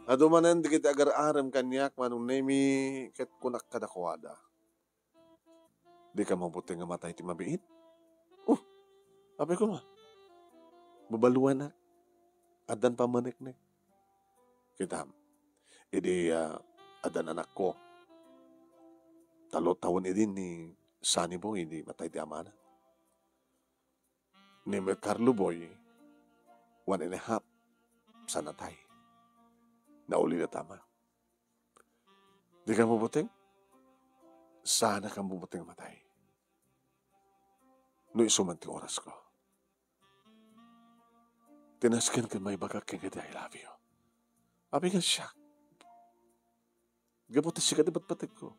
Adu manen dagiti agar-arem kaniak, Manong Nemi, ket kunak kadakuada, "Dika mabuteng a matay ti mabiit?" "Oh, apay koma? Babaluenak. Addan pammaneknek." Kitam, idi, ah, addan anakko, tallo tawen idi ni Sunny Boy idi matay ti amana. Ni Carlo Boy, one and a half sa natay. Nauli na tama. "Dika mabuteng?" "Saanakon mabuteng matay. No isu man ti orasko. Ti nasken ket maibagak kenka ti I love you." Apay nga siak? Gapu ta sika ti patpategko.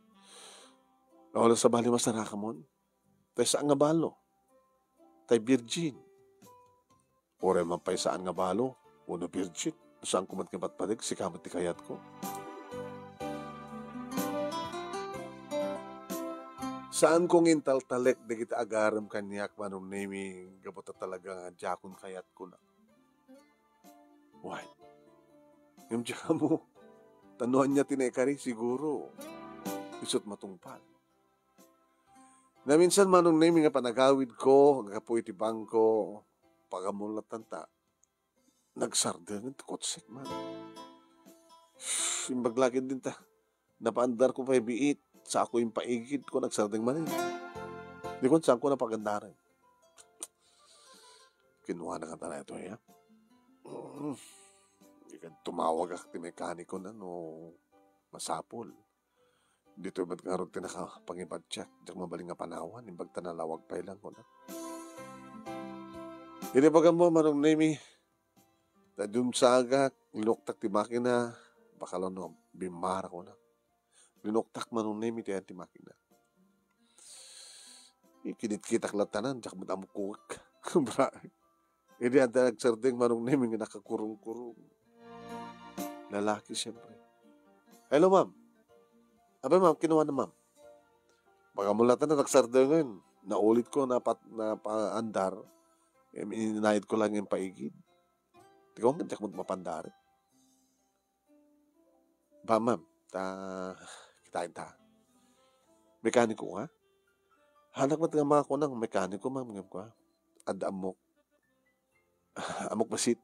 Awan a sabali masarakamon. Tay saan nga balo. Tay virgin. Uray man pay saan nga balo, wenno virgin. Saanko met nga patpateg, sika met ti kayatko. Saanko nga intaltalek dagiti agarem kaniak, Manong Nemi, gapu ta talaga nga diakon kayat, kuna. Wen. Ngem diak ammo. Ta no ania ti naikari, siguro, isu't matungpal. Naminsan, Manong Nemi, nga panagawidko gapu iti bangko, pagamulatanta. Nagsardeng ti kotsek man. Imbag la ketdin ta napaandarko pay biit, saanko impaigid, kunak, nagsardeng manen. Di kunak, saanko napagandaren. Kinuana kanta daytoy, a. Mm. Di ket tumawagak ti mekaniko na no masapul. Ditoy met ngarud ti nakapangibatiak, diak mabalin nga panawan, imbag ta nalawag pay lang, kunak. Idi pagammo, Manong Nemi, ta dumsagak, linuktak ti makina, bakal no bimmara, kunak. Linuktak, Manong Nemi, ti, ti makina. Ikinitkitak la tanan, diak met ammo kunak. Bra. Idi adda nagsardeng, Manong Nemi, nga nakakurong-kurong. Lalaki, siyempre. "Hello, ma'am." "Abay, ma'am, kinuana, ma'am." Baga mo latta na nagsardengen. Naulitko, napat-, napaandar. Em, inayadko lang impaigid. Ti kunak, diak met mapandaren. "Ba, ma'am, ta, kitaen ta. Mekaniko ka? Haanak met nga makunak mekaniko, ma'am, ngem kua. Adda ammok. Ammok bassit."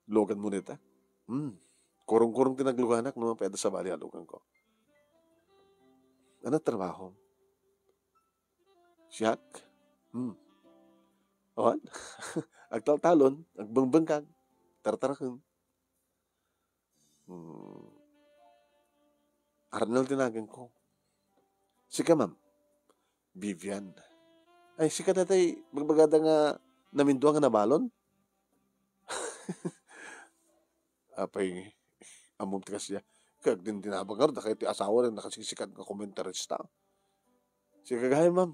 Luganmo dita? Hmm. Kurong-kurong ti nagluganak, no, pay adda sabali a luganko. Ania trabahom? Siak? Hmm. Awan? Agtaltalon, agbengbengkag, tartaraken. Hmm. Arnel ti naganko. Sika, ma'am? Vivian. Ay, sika daytoy bagbagada nga namindua nga nabalon? Apay, ammom ti kasdiay. Kag din dinabang ngarud, dakay ti asawa na nakasiksikat nga komentarista. Sika gayam, ma'am.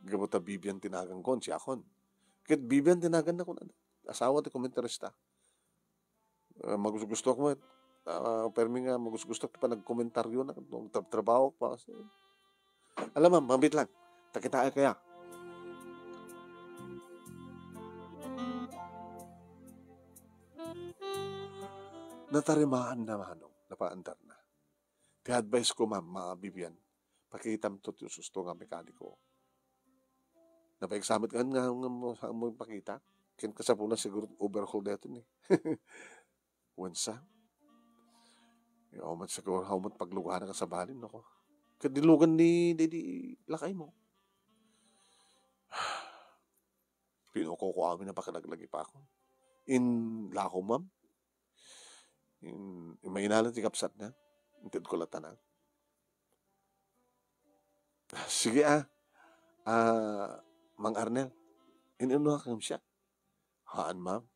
Gapu ta Vivian ti naganko, siakon. Ket Vivian ti naganna, kunana. Asawa ti komentarista. Ah, magugustuak met. Ah, permi nga magugustuak ti panagkomentaryo na, no, tra-, trabaho pa. Ala, ma'am, mabiit lang. Ta kitaek kaya. Natarimaan na, Manong, napaandarna. Ti advice ko, ma'am, Ma'am Vivian, pakitamto ti ususto nga mekaniko. Napaiksamit kan nga, nga mo, mo ipakita? Ken kasapulna siguro overhaul daytoy ni. Wensa? Awan met siguro, awan met pagluganak a sabali, no? Ket di lugan ni, di, di lakaymo. Pinukaw ko amin a pakalaglagipakon. In lako, ma'am. In, in mainalan ti kabsatna. Inted ko latta na. Sige, ah. Ah, Mang Arnel. In-, inawak ngem siak? Haan, ma'am.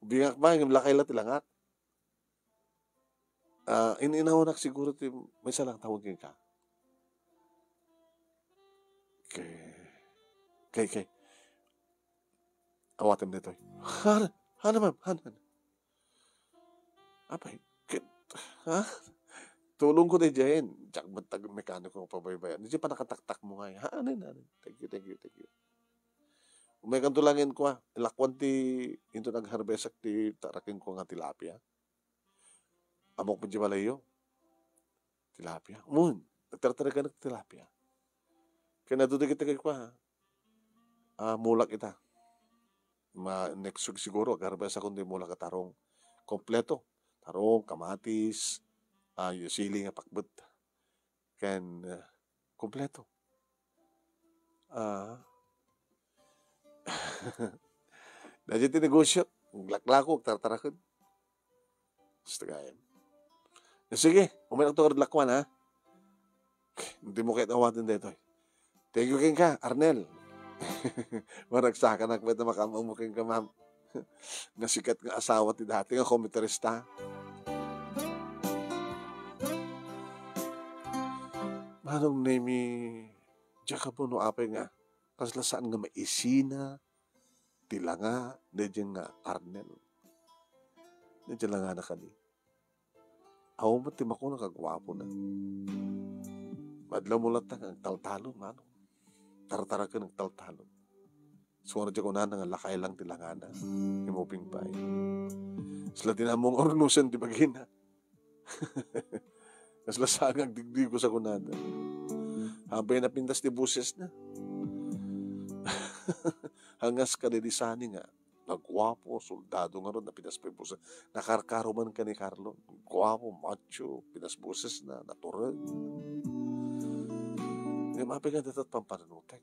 Ubingak, ma'am, ngem lakay la ti langak. Ah, in-, inawak siguro ti maysa lang tawag kenka. Okay. Okay, okay. Awatem daytoy. Hana, hana, ma'am, hana, hana. Apay, ket, ha? Tulongko daydiayen. Diak met mekaniko nga pabaybayan. Diay panakataktakmo ngay. Ha, anen, anen. Thank you, thank you, thank you. Umaykanto lang kenkuana. Lakuan ti, inton agharbesak ti tarakenko nga tilapia. Ammok met diay balayyo. Tilapia. Mun, nagtartaragan ti tilapia. Ken adu dagiti kenkuana, ha? Ah, mulak ita. Ma-, next week siguro, agharvest akon ti mulak a tarong. Kompleto. Tarong, kamatis, ah, sili nga pakbet. Ken, ah, kompleto. Ah. Daydiay ti negosio. Aglaklako, agtartaraken. Basta gayam. Eh, sige, umanak to nga lakuan, ha? Dimo kayat awaten daytoy. Thank you kenka, Arnel. Maragsakanak met a makaammo kenka, ma'am. Nga sikat nga asawa ti dati nga komentarista. Manong Nemi, diak ammo no apay nga kasla saan nga maisina ti langa daydiay nga Arnel. Daydiay langana kadi. Awan met ti makunak a guapona. Madlawmo latta nga agtaltalon, manong. Tartaraken, agtaltalon. Suaro ti kunana nga lakay lang ti langana. Imuping pay. Kasla di na ammo nga urnosen ti bagina. Kasla saan nga agdigdigos a kunana. Apay napintas ti bosesna. Hangas kadi di Sani nga, naguapo, soldado ngarud, napinaspas boses. Nakarkaro man ken ni Carlo. Guapo, macho, pinasbosesna, natureg. Ngem apay nga dayta ti pampanunotek?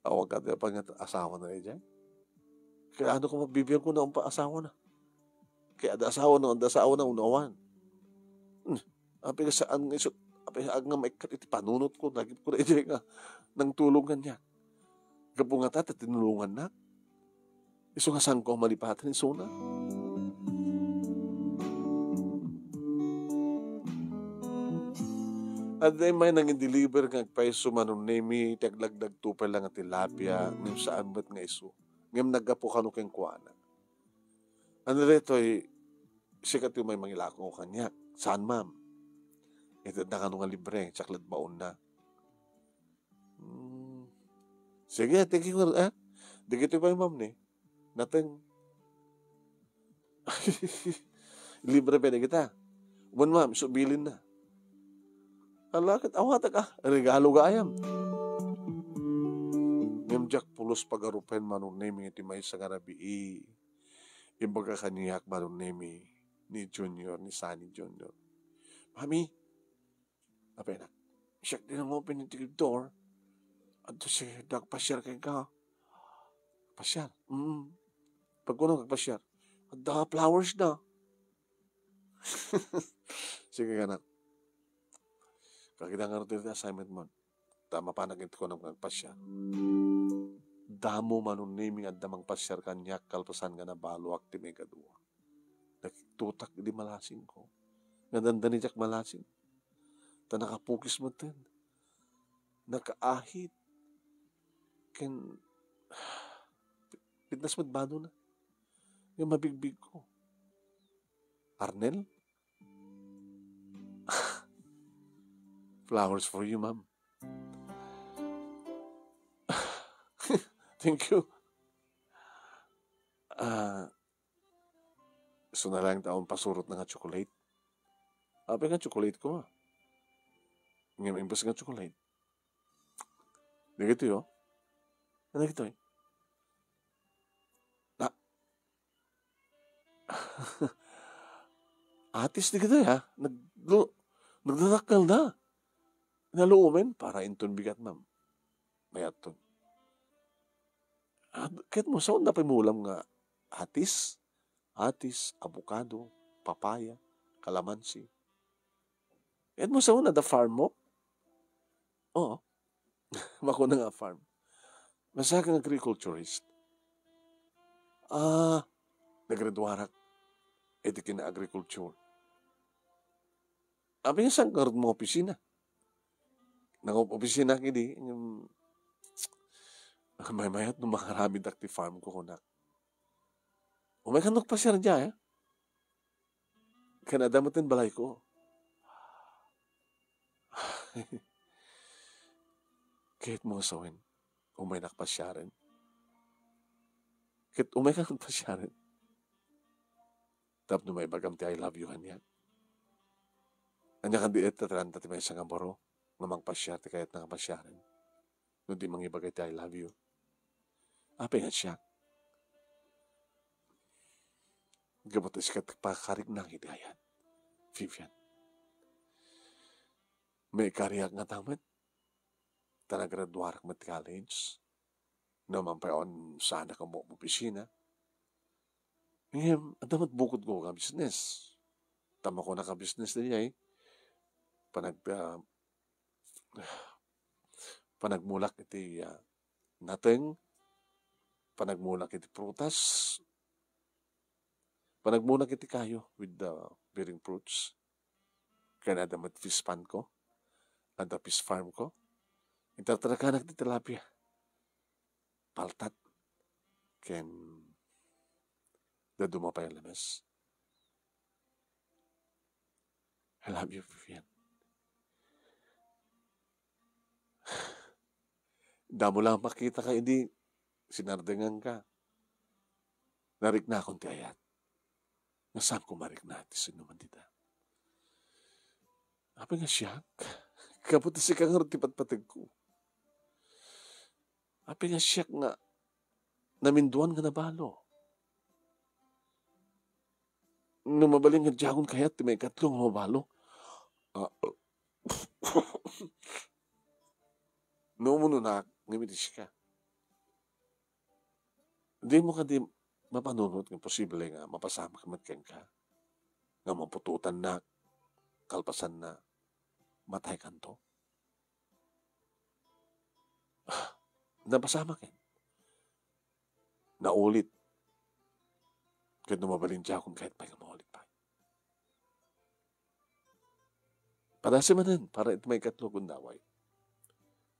Awan kadi apay nga asawana idiay? Kaya ano ko mabibiag ko na umpa asawana? Kaya adda asawana, adda asawana, unawan. Hmm. Apay nga saan nga isu-, apay nga maikkat iti panunotko, lagipko na idiay nga nangtulong kaniak. Gapu nga ta, ta tinulongannak. Isu nga saanko a malipaten isuna. Adda immay nangin-deliver nga agpayso, Manong Nemi, ti aglagdagtupay la nga tilapia, ngem saan met nga isu. Ngem naggapu kano kenkuana. Ania daytoy, sika ti umay mangilako kaniak. Saan, ma'am? Itedna kano nga libre, siak la ti baonna. Hmm. Sige, thank you, eh. Dagitoy pay, ma'am, ni. Nateng. Libre pay dagita. Wen, ma'am, isu bilinna. Ala, ket awatek, ah. Regalo gayam. Ngem diak pulos pagarupen, Manong Nemi, iti maysa nga rabii. Imbaga kaniak, Manong Nemi, ni Junior, ni Sunny Junior. "Mami, apay nak, siak ti nang-open iti door. Adda si Dag pasiar kenka." "Pasiar?" "Mm. Pagkunam agpasiar, adda flowers na." Sige, anak. Kakita nga rin ti assignment mo. Ta mapanak iti kunam nga agpasiar. Damo, Manong Nemi, nga adda mangpasiar kaniak kalpasan nga nabaluak ti maikadua. Nakiktutak idi malasingko. Nga dandani diak malasing. Ta nakapukis metten. Nakaahit. Ken, pitnas met banona. Nga mabigbigko. "Arnel?" "Flowers for you, ma'am." "Thank you." Ah, isu na lang ti awan pasurotna nga chocolate. Apay nga chocolate ko, ma? Ngem imbes nga chocolate. Dagitoy, oh. Ano dagitoy? Na, atis dagitoy, ha? Naglu-, nagdadakkel da. Naluomen, para inton bigat, ma'am. Mayat ton. Ah, ket mo, saan da pay mulam nga atis? Atis, abukado, papaya, kalamansi. Ket mo, saan na da farm mo? Oo. Makuna nga farm. Basta kang agriculturist. Ah, naggraduarak iti kina-agriculture. Apay nga saan ngarud mo opisina? Nang opisina kidi, ngem, maymayat no makaramidak ti farm ko, kunak. Umay kan nagpasiar dia, eh? Kan adda met ti balay ko. Ket mo sawen, umay nakpasiaren. Ket umay ka nakpasiaren. Tapno maibagam ti "I love you" kaniak. Ania kadi ket ta ti maysa nga baro nga mangpasiar ti kayatna nga pasiaren. No di mangibaga iti "I love you." Apay nga siak? Gapu ta sika ti pakariknak iti ayat, Vivian. Maikariak ngata met. Ta nagraduarak met college. No man pay awan saanak nga mo-, opisina. Ngem, adda met bukodko nga business. Ta makunak a business daydiay. Panag-, ah, panagmulak iti, ah, nateng, panagmulak iti prutas, panagmulak iti kayo with the bearing fruits. Ken adda met fish pond ko, adda fish farm ko. Intartarakanak ti tilapia, paltat, ken dadduma pay a lames. I love you, Vivian. Damo lang makita ka idi sinardengan ka. Nariknakon ti ayat. Nga saan ko marikna ti sinuman dita? Apay nga siak? Gapu ta sika ngarud ti patpategko. Apay nga siak nga naminduan nga nabalo? No mabalin nga diakon kayat ti maikatlo nga mabalo. Ah, no umunonak, ngem iti sika. Dimo kadi mapanunot nga posible nga mapasamak met kenka? Nga maputotannak, kalpasanna, mataykanto? Napasamak, eh. Naulit. Ket no mabalin diakon kayat pay nga maulit pay. Padasem manen para iti maikatlo a gundaway.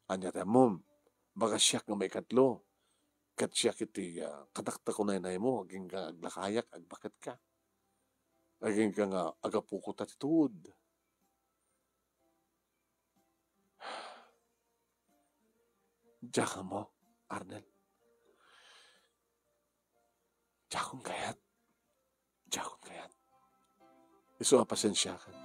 Ania ti ammom, baka siak nga maikatlo, ket siak iti, ah, kataktakunaynaymo, agingga aglakayak, agbaketka. Agingga nga agapukota ti tuod. Diak ammo, Arnel. Diakon kayat. Diakon kayat. Isu a pasensiakan.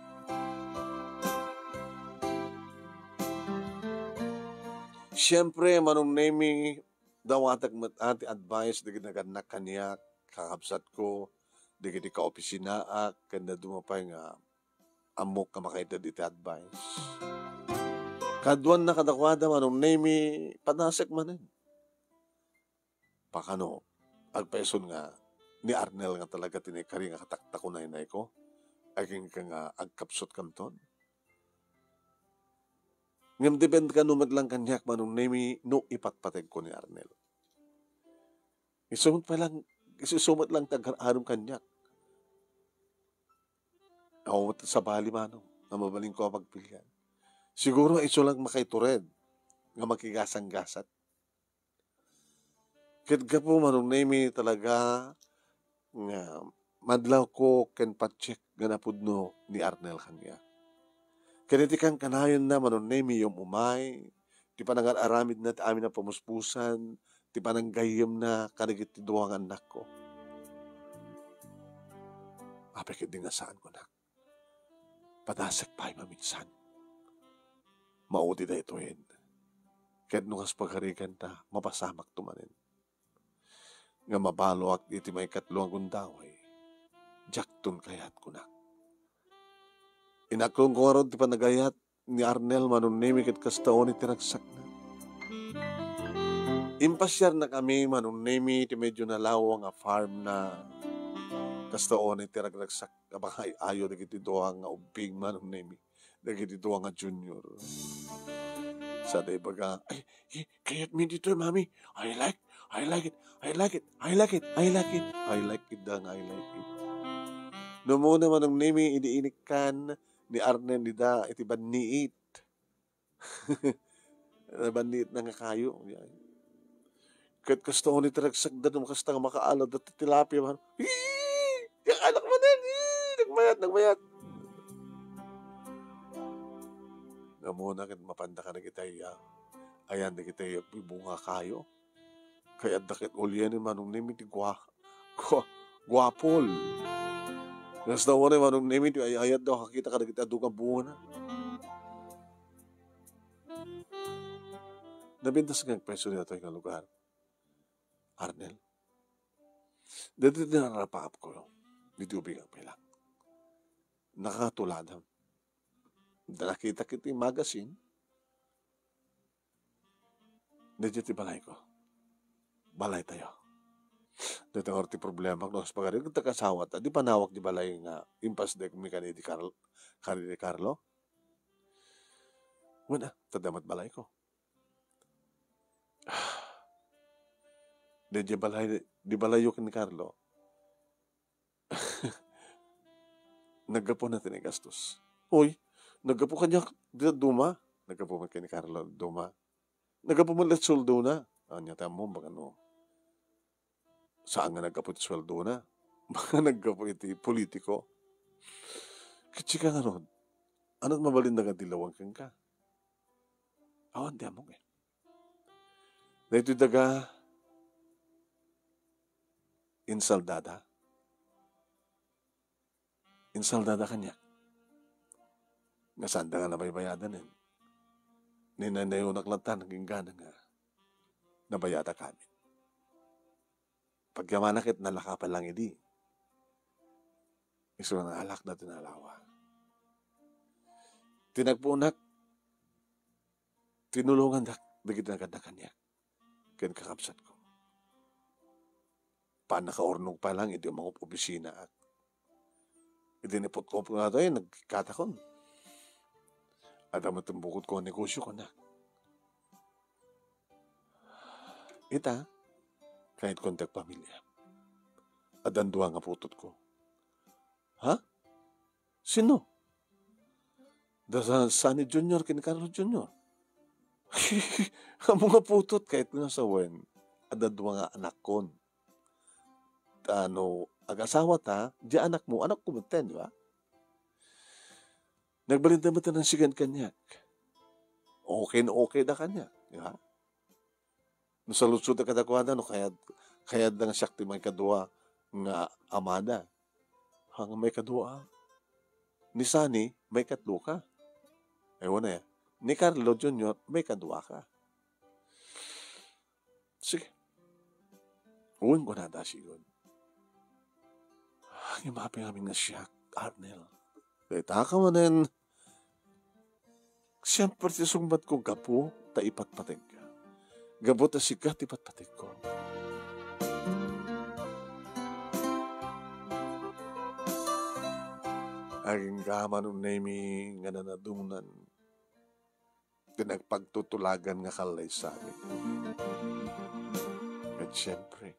Siempre, Manong Nemi, dawatek met a ti advice dagiti nagannak kaniak, kakabsatko, dagiti kaopisinaak, ken dadduma pay nga ammok nga makaited iti advice. Kaduanna kadakuada, Manong Nemi, padasek manen. Pakano, agpaisun nga ni Arnel nga talaga ti naikari nga kataktakunaynayko, agingga nga agkapsutkanton? Ngem depende kano met lang kaniak, Manong Nemi, no ipatpategko ni Arnel. Isu met pay lang, isu, isu met lang ti agar-arom kaniak. Awan met sabali, Manong, nga mabalinko a pagpilian. Siguro isu lang makaitured nga makigasanggasat. Ket gapu, Manong Nemi, talaga nga madlawko ken patiek nga napudno ni Arnel kaniak. Ken iti kankanayonna, Manong Nemi, yum-umay, ti panangar-aramidna ti amin a pamuspusan, ti pananggayyemna kadagiti dua nga annakko. Apay ketdi nga saan kunak? Padasek pay maminsan. Mao ti daytoyen. Ket no kas pagariganta, mapasamakto manen. Nga mabaloak iti maikatlo a gundaway, diakton kayat kunak. Inaklongko ngarud ti panagayat ni Arnel, Manong Nemi, ket kasta unay ti ragsakna. Impasiarna kami, Manong Nemi, ti medyo nalawang a farm na. Kasta unay ti ragragsak a pangay-ayo dagiti dua nga ubbing, Manong Nemi, dagiti dua nga junior. Sada ibaga, "Ay, eh, kayatmi ditoy, Mami. I like, I like it, I like it, I like it, I like it, I like it, dang, I like it." Numuna, Manong Nemi, idi inikkan ni Arnel dida iti banniit. Banniitna nga kayo. Ket kasta unay ti ragsakda, no kasta nga makaalada ti tilapia, man. Hii! Diak anak manen! Hii! Nagmayat, nagmayat! Namuna ket mapanda ka dagiti, ah, ayan dagiti bunga kayo. Kayatda ket ulianen, Manong Nemi, ti gua-, gua-, guapol. Kasta unay, Manong Nemi, ti ay-ayatda, kakita kadagiti adu nga bungana. Nabintas nga agpayso ditoy nga lugar, Arnel. Ditoy ti narapaapko, ditoy ubing agpailang. Nakatuladam. Da nakitak iti magazine. Daydiay ti balayko. Balaytayo. Dayta ngarud ti problema, no, kas pagari, dagiti kasawata, di panawak di balay nga impasdek mi kani di Carl-, kani di Carlo? Wen, ah, tadda met balayko. Daydiay balay, di balayyo ken ni Carlo. Naggapu na ti naigastos. Uy, naggapu kaniak dadduma. Naggapu met ken ni Carlo dadduma. Naggapu met laeng sueldona. Ania ti ammom, baka no, saan nga naggapu ti sueldona. Baka naggapu iti politiko. Ket sika ngarud, ania ti mabalinda nga adilawem kenka? Awan ti ammok, eh. Daytoy daga, insaldada. Insaldada kaniak. Nga saanda nga nabaybayadanen. Ninaynayonak latta, nagingga nga nabayadak amin. Pagyamanak ket nalaka pay lang idi. Isu nga naalakda ti nalawa. Ti nagpuonak, tinulongandak dagiti nagannak kaniak ken kakabsatko. Pannakaurnog pay lang idi umangup-obisinaak. Idi niputko nga atoy, nagkatakon. Adda met ti bukodko nga negosio, kunak. Ita, kayatko ti agpamilia. Addan dua nga putotko. Ha? Sino? Da sa-, Sunny Junior ken Carlo Junior. Amo nga putot, kayatko nga sawen. Adda dua nga anakkon. Ta no agasawata, di anakmo, anakko metten, di ba? Nagbalinda met ti nangsigan kaniak. Okay na okay da kaniak, di ba? No saludsodda kadakuada, no kayat-, kayatda nga siak ti maikadua nga amada. Ha, nga maikadua? Ni Sunny, maikatlo ka. Ay, wala ya. Ni Carlo Junior, maikadua ka. Sige. Wen, kunada, sigun. Ay, mapingamin nga siak, Arnel. Dayta ka manen, siyempre, ti sungbatko gapu ta ipatpategka. Gapu ta sika ti patpategko. Agingga man unnaymi nga nanadungnan ti nagpagtutulagan nga kallaysami. Ket siempre,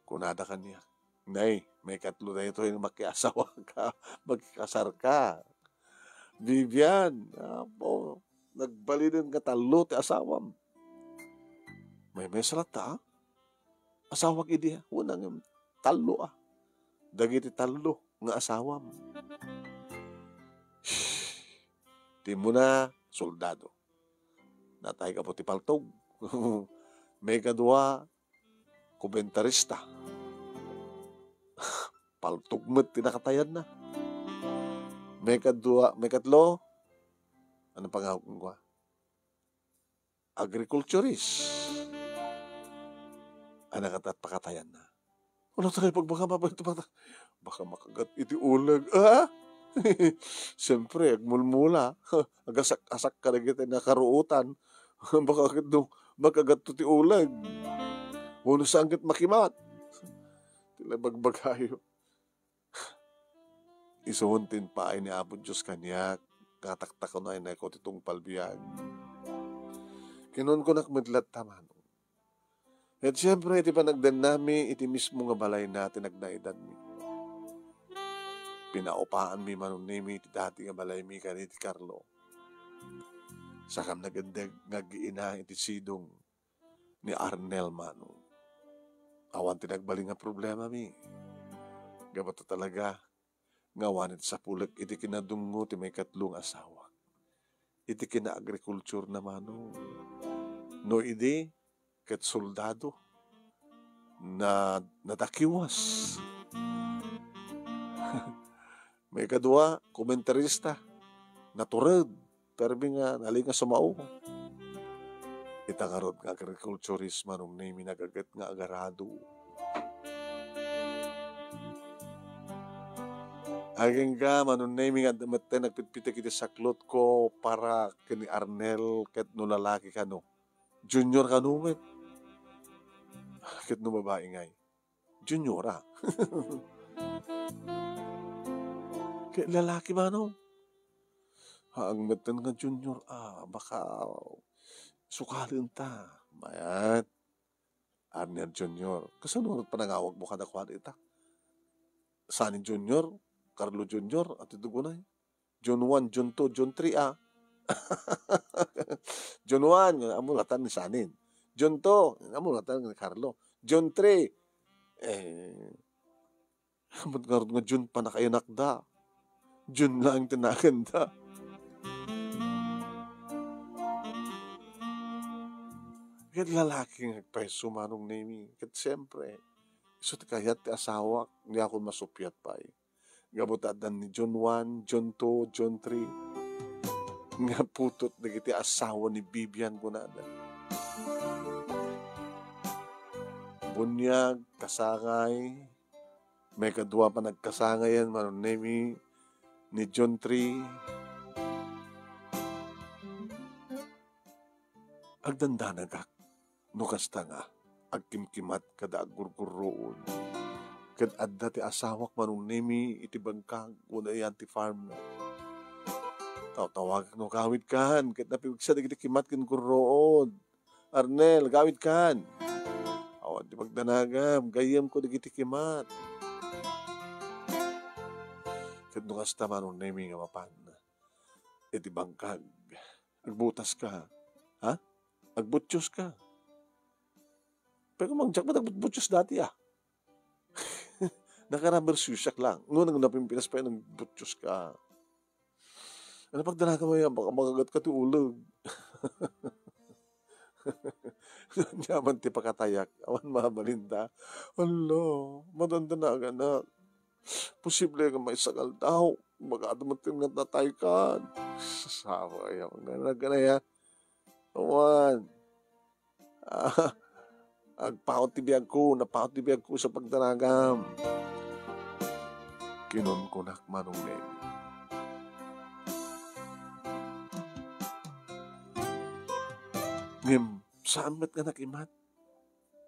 kunada kaniak, "Nay, maikatlo daytoy nga makiasawaka, makikasarka. Vivian, apo, nagbalinen nga tallo ti asawam." Maymaysa latta, a? Asawak idi, a? Wen, ngem tallo, a. Dagiti tallo nga asawam. Ti immuna, soldado. Natay gapu ti paltog. Maikadua, komentarista. Paltog met ti nakatayanna. Maikadua, maikatlo, ano pangawag ko, a? Agriculturist. Ano ket pakatayanna? Wala tayo pagbaga mabait mata. Baka makagat iti uleg. Ah? Siyempre, agmulmula. Agasak-asak ka na kita nakaruutan. Baka ket no, makagat to ti uleg. Wano saan ket makimat. Tila bagbagayo. Isu ti impaay ni Apo Dios kaniak, nga taktakunaynayko ti tungpal biag. Kinunkunak met latta, Manong. Ket siempre, iti panagdennami, iti mismo nga balayna ti nagnaedanmi. Pinaupaanmi man unnaymi iti dati nga balaymi ken ni Carlo. Sakam nagindeg nga aggiina iti sidong ni Arnel, Manong. Awan ti nagbalin nga problemami. Gapu ta talaga nga awan iti sapulek iti kinadungngo ti maikatlo nga asawak. Iti kinaagrikulturana, Manong. No idi, ket soldado. Na, nadakiwas. Maikadua, komentarista. Natured. Permi nga nalin nga sumao. Ita ngarud nga agriculturist, Manong Nemy, nagaget nga agarado. Agingga, Manong Nemy, nga adda met ti nagpitpitek iti saklotko para ken ni Arnel, ket no lalaki kano. Junior kano met. Ket no babai ngay. Juniora. Ket lalaki, Manong. Haang metten nga Junior, a, baka sukalen ta. Mayat. Arnel Junior. Kasano nga panangawagmo kadakuada ita? Sunny Junior, Carlo Junior, ati dugunay. June one, June two, June three, a. June one, ammo latta ni Sunny. June two, ammo latta ni Carlo. June three, eh, ammo't ngarud nga June pay nakayanakda. June laeng ti nagenda. Ket lalaki nga agpayso, Manong Nemy. Ket siempre, isu ti kayat ti asawak, diakon masuppiat pay. Gapu ta addan ni June one, June two, June three. Nga putot dagiti asawa ni Vivian, kunada. Bunyag, kasangay, maikadua panagkasangayan, Manong Nemi, ni John Tree. Agdandanagak no kasta nga agkimkimat kada aggurgurrood. Ket adda ti asawak, Manong Nemi, iti bangkag wenno idiay farm na. Tawtawagak no agawidkan, ket napigsa dagiti kimat ken gurrood. Arnel, agawidkan. Awan ti pagdanagam, gayyemko dagiti kimat. Ket no kasta, Manong Nemi, nga mapan iti bangkag, agbutas ka, ha? Agbutios ka. Pero mangdiak met agbutbutios dati, ah. Nakarubber shoes-ak lang. Ngunit napimpinas pa yung nagbutios ka. Ano pagdanagam aya? Baka makagat ka ti uleg. Diay man ti pakatayak. Awan mabalinda. Hala, madandanaganak. Posible nga maysa nga aldaw, magadu met nga nataykan. Sasaway ako. Gana, gana ya. Awan. Ah, agpaut ti biagko, napaut ti biagko sa pagdanagam. Kinunkunak, Manong Nemi. Ngem, saan met nga nakimat?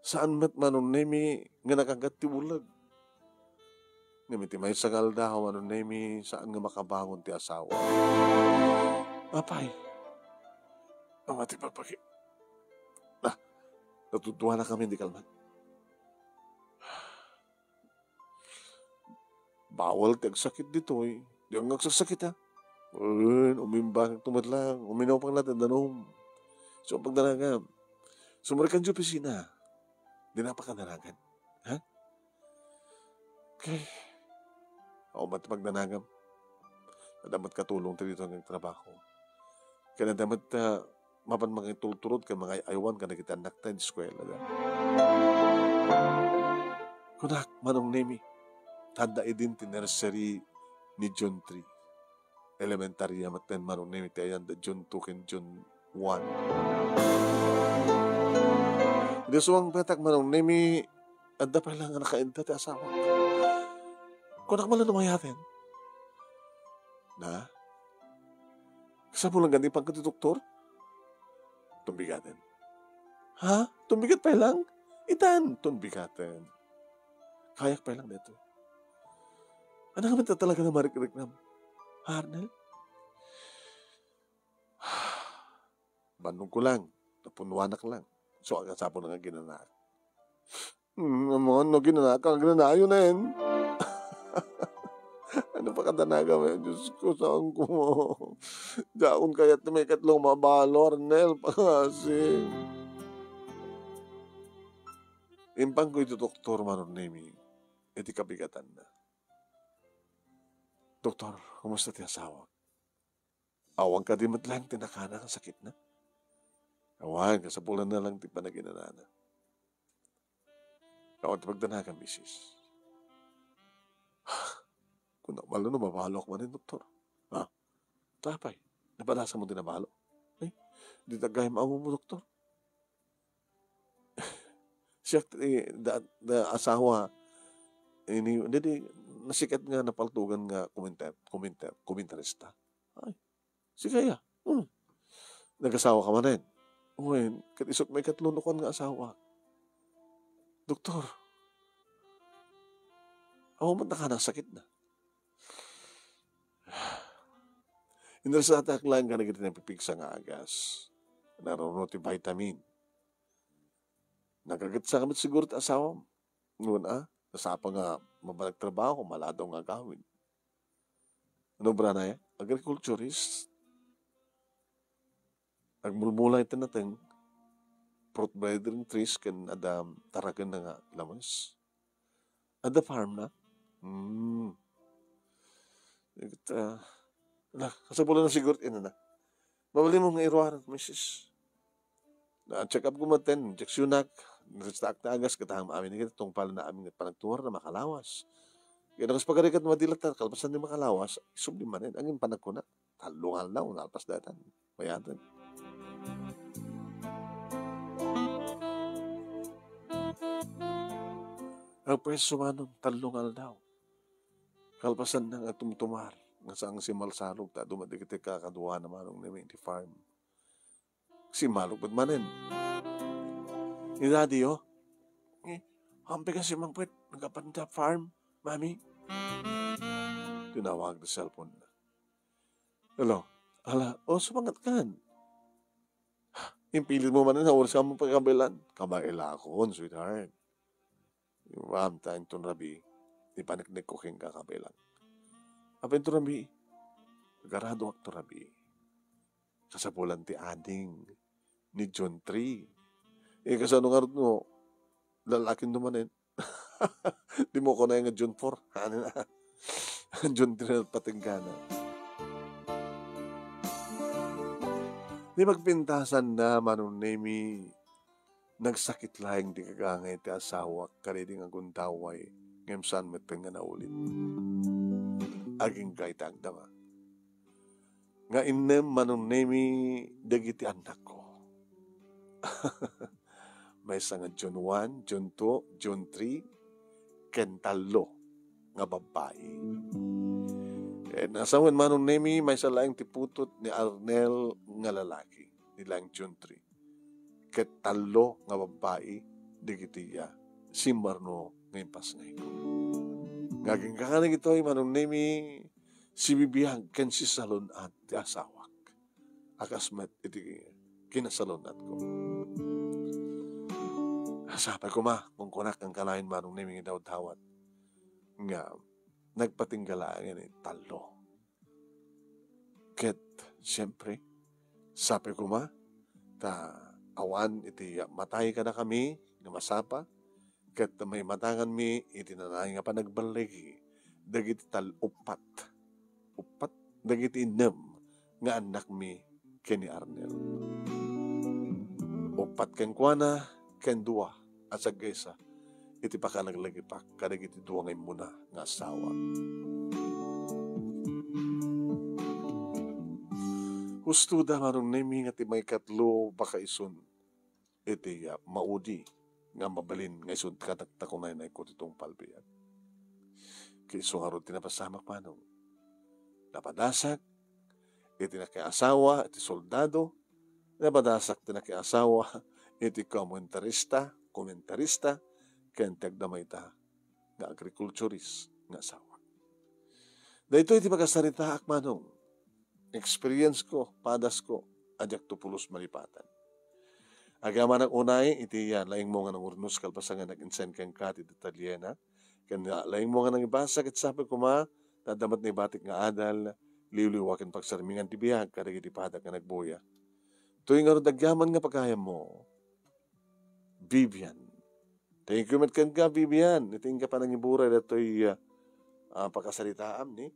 Saan met, Manong Nemi, nga nakagat ti uleg? Ngem iti maysa nga aldaw, Manong Nemi, saan nga makabangon ti asawa. Apay, awan ti pagpagi-, ah, natutuanakami di kalman. Bawal ti agsakit ditoy. Diak nga agsasakit, ha? Wen, umimbangakto met lang. Uminupang latta danum. So, pagdanagam. Sumrekkan ti opisina. Dina pakadanagan. Ha? Okay. Awan met pagdanagam. Adda met katulong ti ditoy nga trabaho. Ken adda met, ah, mapan mangitulturod ken mangay-aywan kadagiti annakta iti eskuela da. Kunak, Manong Nemi, ta adda idin ti nursery ni John Tree. Elementarya met ten, Manong Nemi, ti ayan da John two ken John one. Idi sumangpetak, Manong Nemi, adda pay lang nga nakainta ti asawa. Kunak man lang no mayaten. Na? Kasano lang gani pagka ti doktor? Tumbigaten. Ha? Tumbigat pay lang? Itan, tumbigaten. Kayak pay lang dito. Ano nga ba talaga na marikriknam? Ha, Arnel? Bannogko lang. Napunwanak lang. So, ang sapo na nga ginanaak. Hmm, amon, no, ginanaak, ginanayo na yan. Ano pa kadanagan mo yan? Diyos ko, saan ko mo? Diakon kayat na may katlong mabalo, Arnel, pangasi. Impangko iti doktor, Manong Nemi, iti kabigatanna. Doktor, kumusta ti asawak? Awan kadi met lang ti nakana nga sakitna? Awan, kasapulanna lang ti panaginanana. Awan ti pagdanagan, misis. Kuna, mala no mabalok manen, doktor. Ha? Tapay, napadasa mo ti nabalo? Ay, di tagay maamo mo, doktor. Siak ti, da, da asawa, ini, didi, nasikat nga napaltugan nga komentar-, komentar-, komentarista. Ay, sika ya. Hmm. Nagasawa ka manen? Wen, ket isut' maikatlo no kuan nga asawa. Doktor, awan met nakana sakitna? Inresatak lang kadagiti napipigsa nga agas. Naruno ti vitamin. Nagagetsa met siguro ti asawam. Ngun, a, nasapa nga mapan agtrabaho, maladaw nga agawid. Ano obrana ya? Agriculturist. Agmulmula iti nateng, fruit bearing trees, ken adda tarakenna nga lames. Adda farm na? Hmm. Ket, ah, na, kasapulan na siguro ti inana. Mabalin mo nga iruar, misis. Na-check up ko met ten, injeksionak, nirestaak ti agas, ket amin ket tungpal na amin ket panagtuar na makalawas. Kaya nakas pagarikat madilat ta, kalpasan di makalawas, isubli manen, agin panagkuna, tallo nga aldaw, nalpas daytan. Mayaten. Agpreso manong tallo nga aldaw. Kalpasanna nga tumtumar, nga saan nga simmalsalog, ta adda met dagiti kakaduana manong Nemi iti farm. Simmalog met manen. Ni Daddy, oh. Eh, hampek a simmangpet, naggapan ta farm, Mami. Tinawag ti cellphone na. Hello? Ala, oh, sumangat kan. Impilit mo manen, sa oras ka mo pagkabilan. Kabailakon, sweetheart. Yung maam ta inton rabii, ipaniknik ko kenka kabilang. Apa inton rabii? Agaraduak to rabii. Kasapulan ti ading ni John three. Eh, kasano nga no, lalakin no manen? Di mo ko na nga John four. Ano na? John three na patinggana. Di magpintasan na, Manong Nemi, nagsakit laeng ti gagangay ti asawak kadagiti nga gundaway, ngem saan metten nga naulit. Agingga iti agdama. Nga innem, Manong Nemi, dagiti annakko. Maysa nga June one, June two, June three, ken tallo nga babbai. Ket nasawen, Manong Nemi, maysa laeng ti putut ni Arnel nga lalaki, ni laeng June three. Ket tallo nga babbai dagiti, ah, simmarno nga impasngayko. Nga agingga kadagitoy, Manong Nemi, sibibiag ken sisalun-at ti asawak. A kas met iti kinasalun-atko. Sapay koma, kunkunak, nga kanayon, Manong Nemi, nga dawdawat nga nagpatingga laeng iti tallo. Ket, siempre, sapay koma, ta awan iti matay kadakami nga masapa, ket maimatanganmi iti nanay nga panagballigi dagiti tal-, uppat, uppat dagiti innem nga annakmi ken ni Arnel. Uppat kenkuana ken dua a saggaysa iti pakanaglagipak kadagiti dua nga immuna nga asawa. Husto da, Manong Nemi, nga ti maikatlo pakaisun iti, ah, maudi nga mabalin nga isu ti kataktakunaynayko ti tungpal biag. Ket isu ngarud ti napasamak, Manong. Napadasak iti nakiasawa iti soldado, napadasak ti nakiasawa iti komentarista, komentarista, ken ti agdama ita nga agrikulturist nga asawa. Daytoy ti pakasaritaak, Manong. Experience ko, padas ko, a diak to pulos malipatan. Agyamanak unay iti, ah, laingmo nga nangurnos kalpasan nga nag-insend kenka ti detalyena, ken, ah, laingmo nga nangibasa ket sapay koma, ta adda met naibatik nga adal, liwliwa ken pagsarmingan ti biag kadagiti padak nga nagbuya. Toy ngarud agyaman nga pagayammo, Vivian. Thank you met kenka, Vivian, iti inka panangiburay datoy, ah, ah, pakasaritaam ni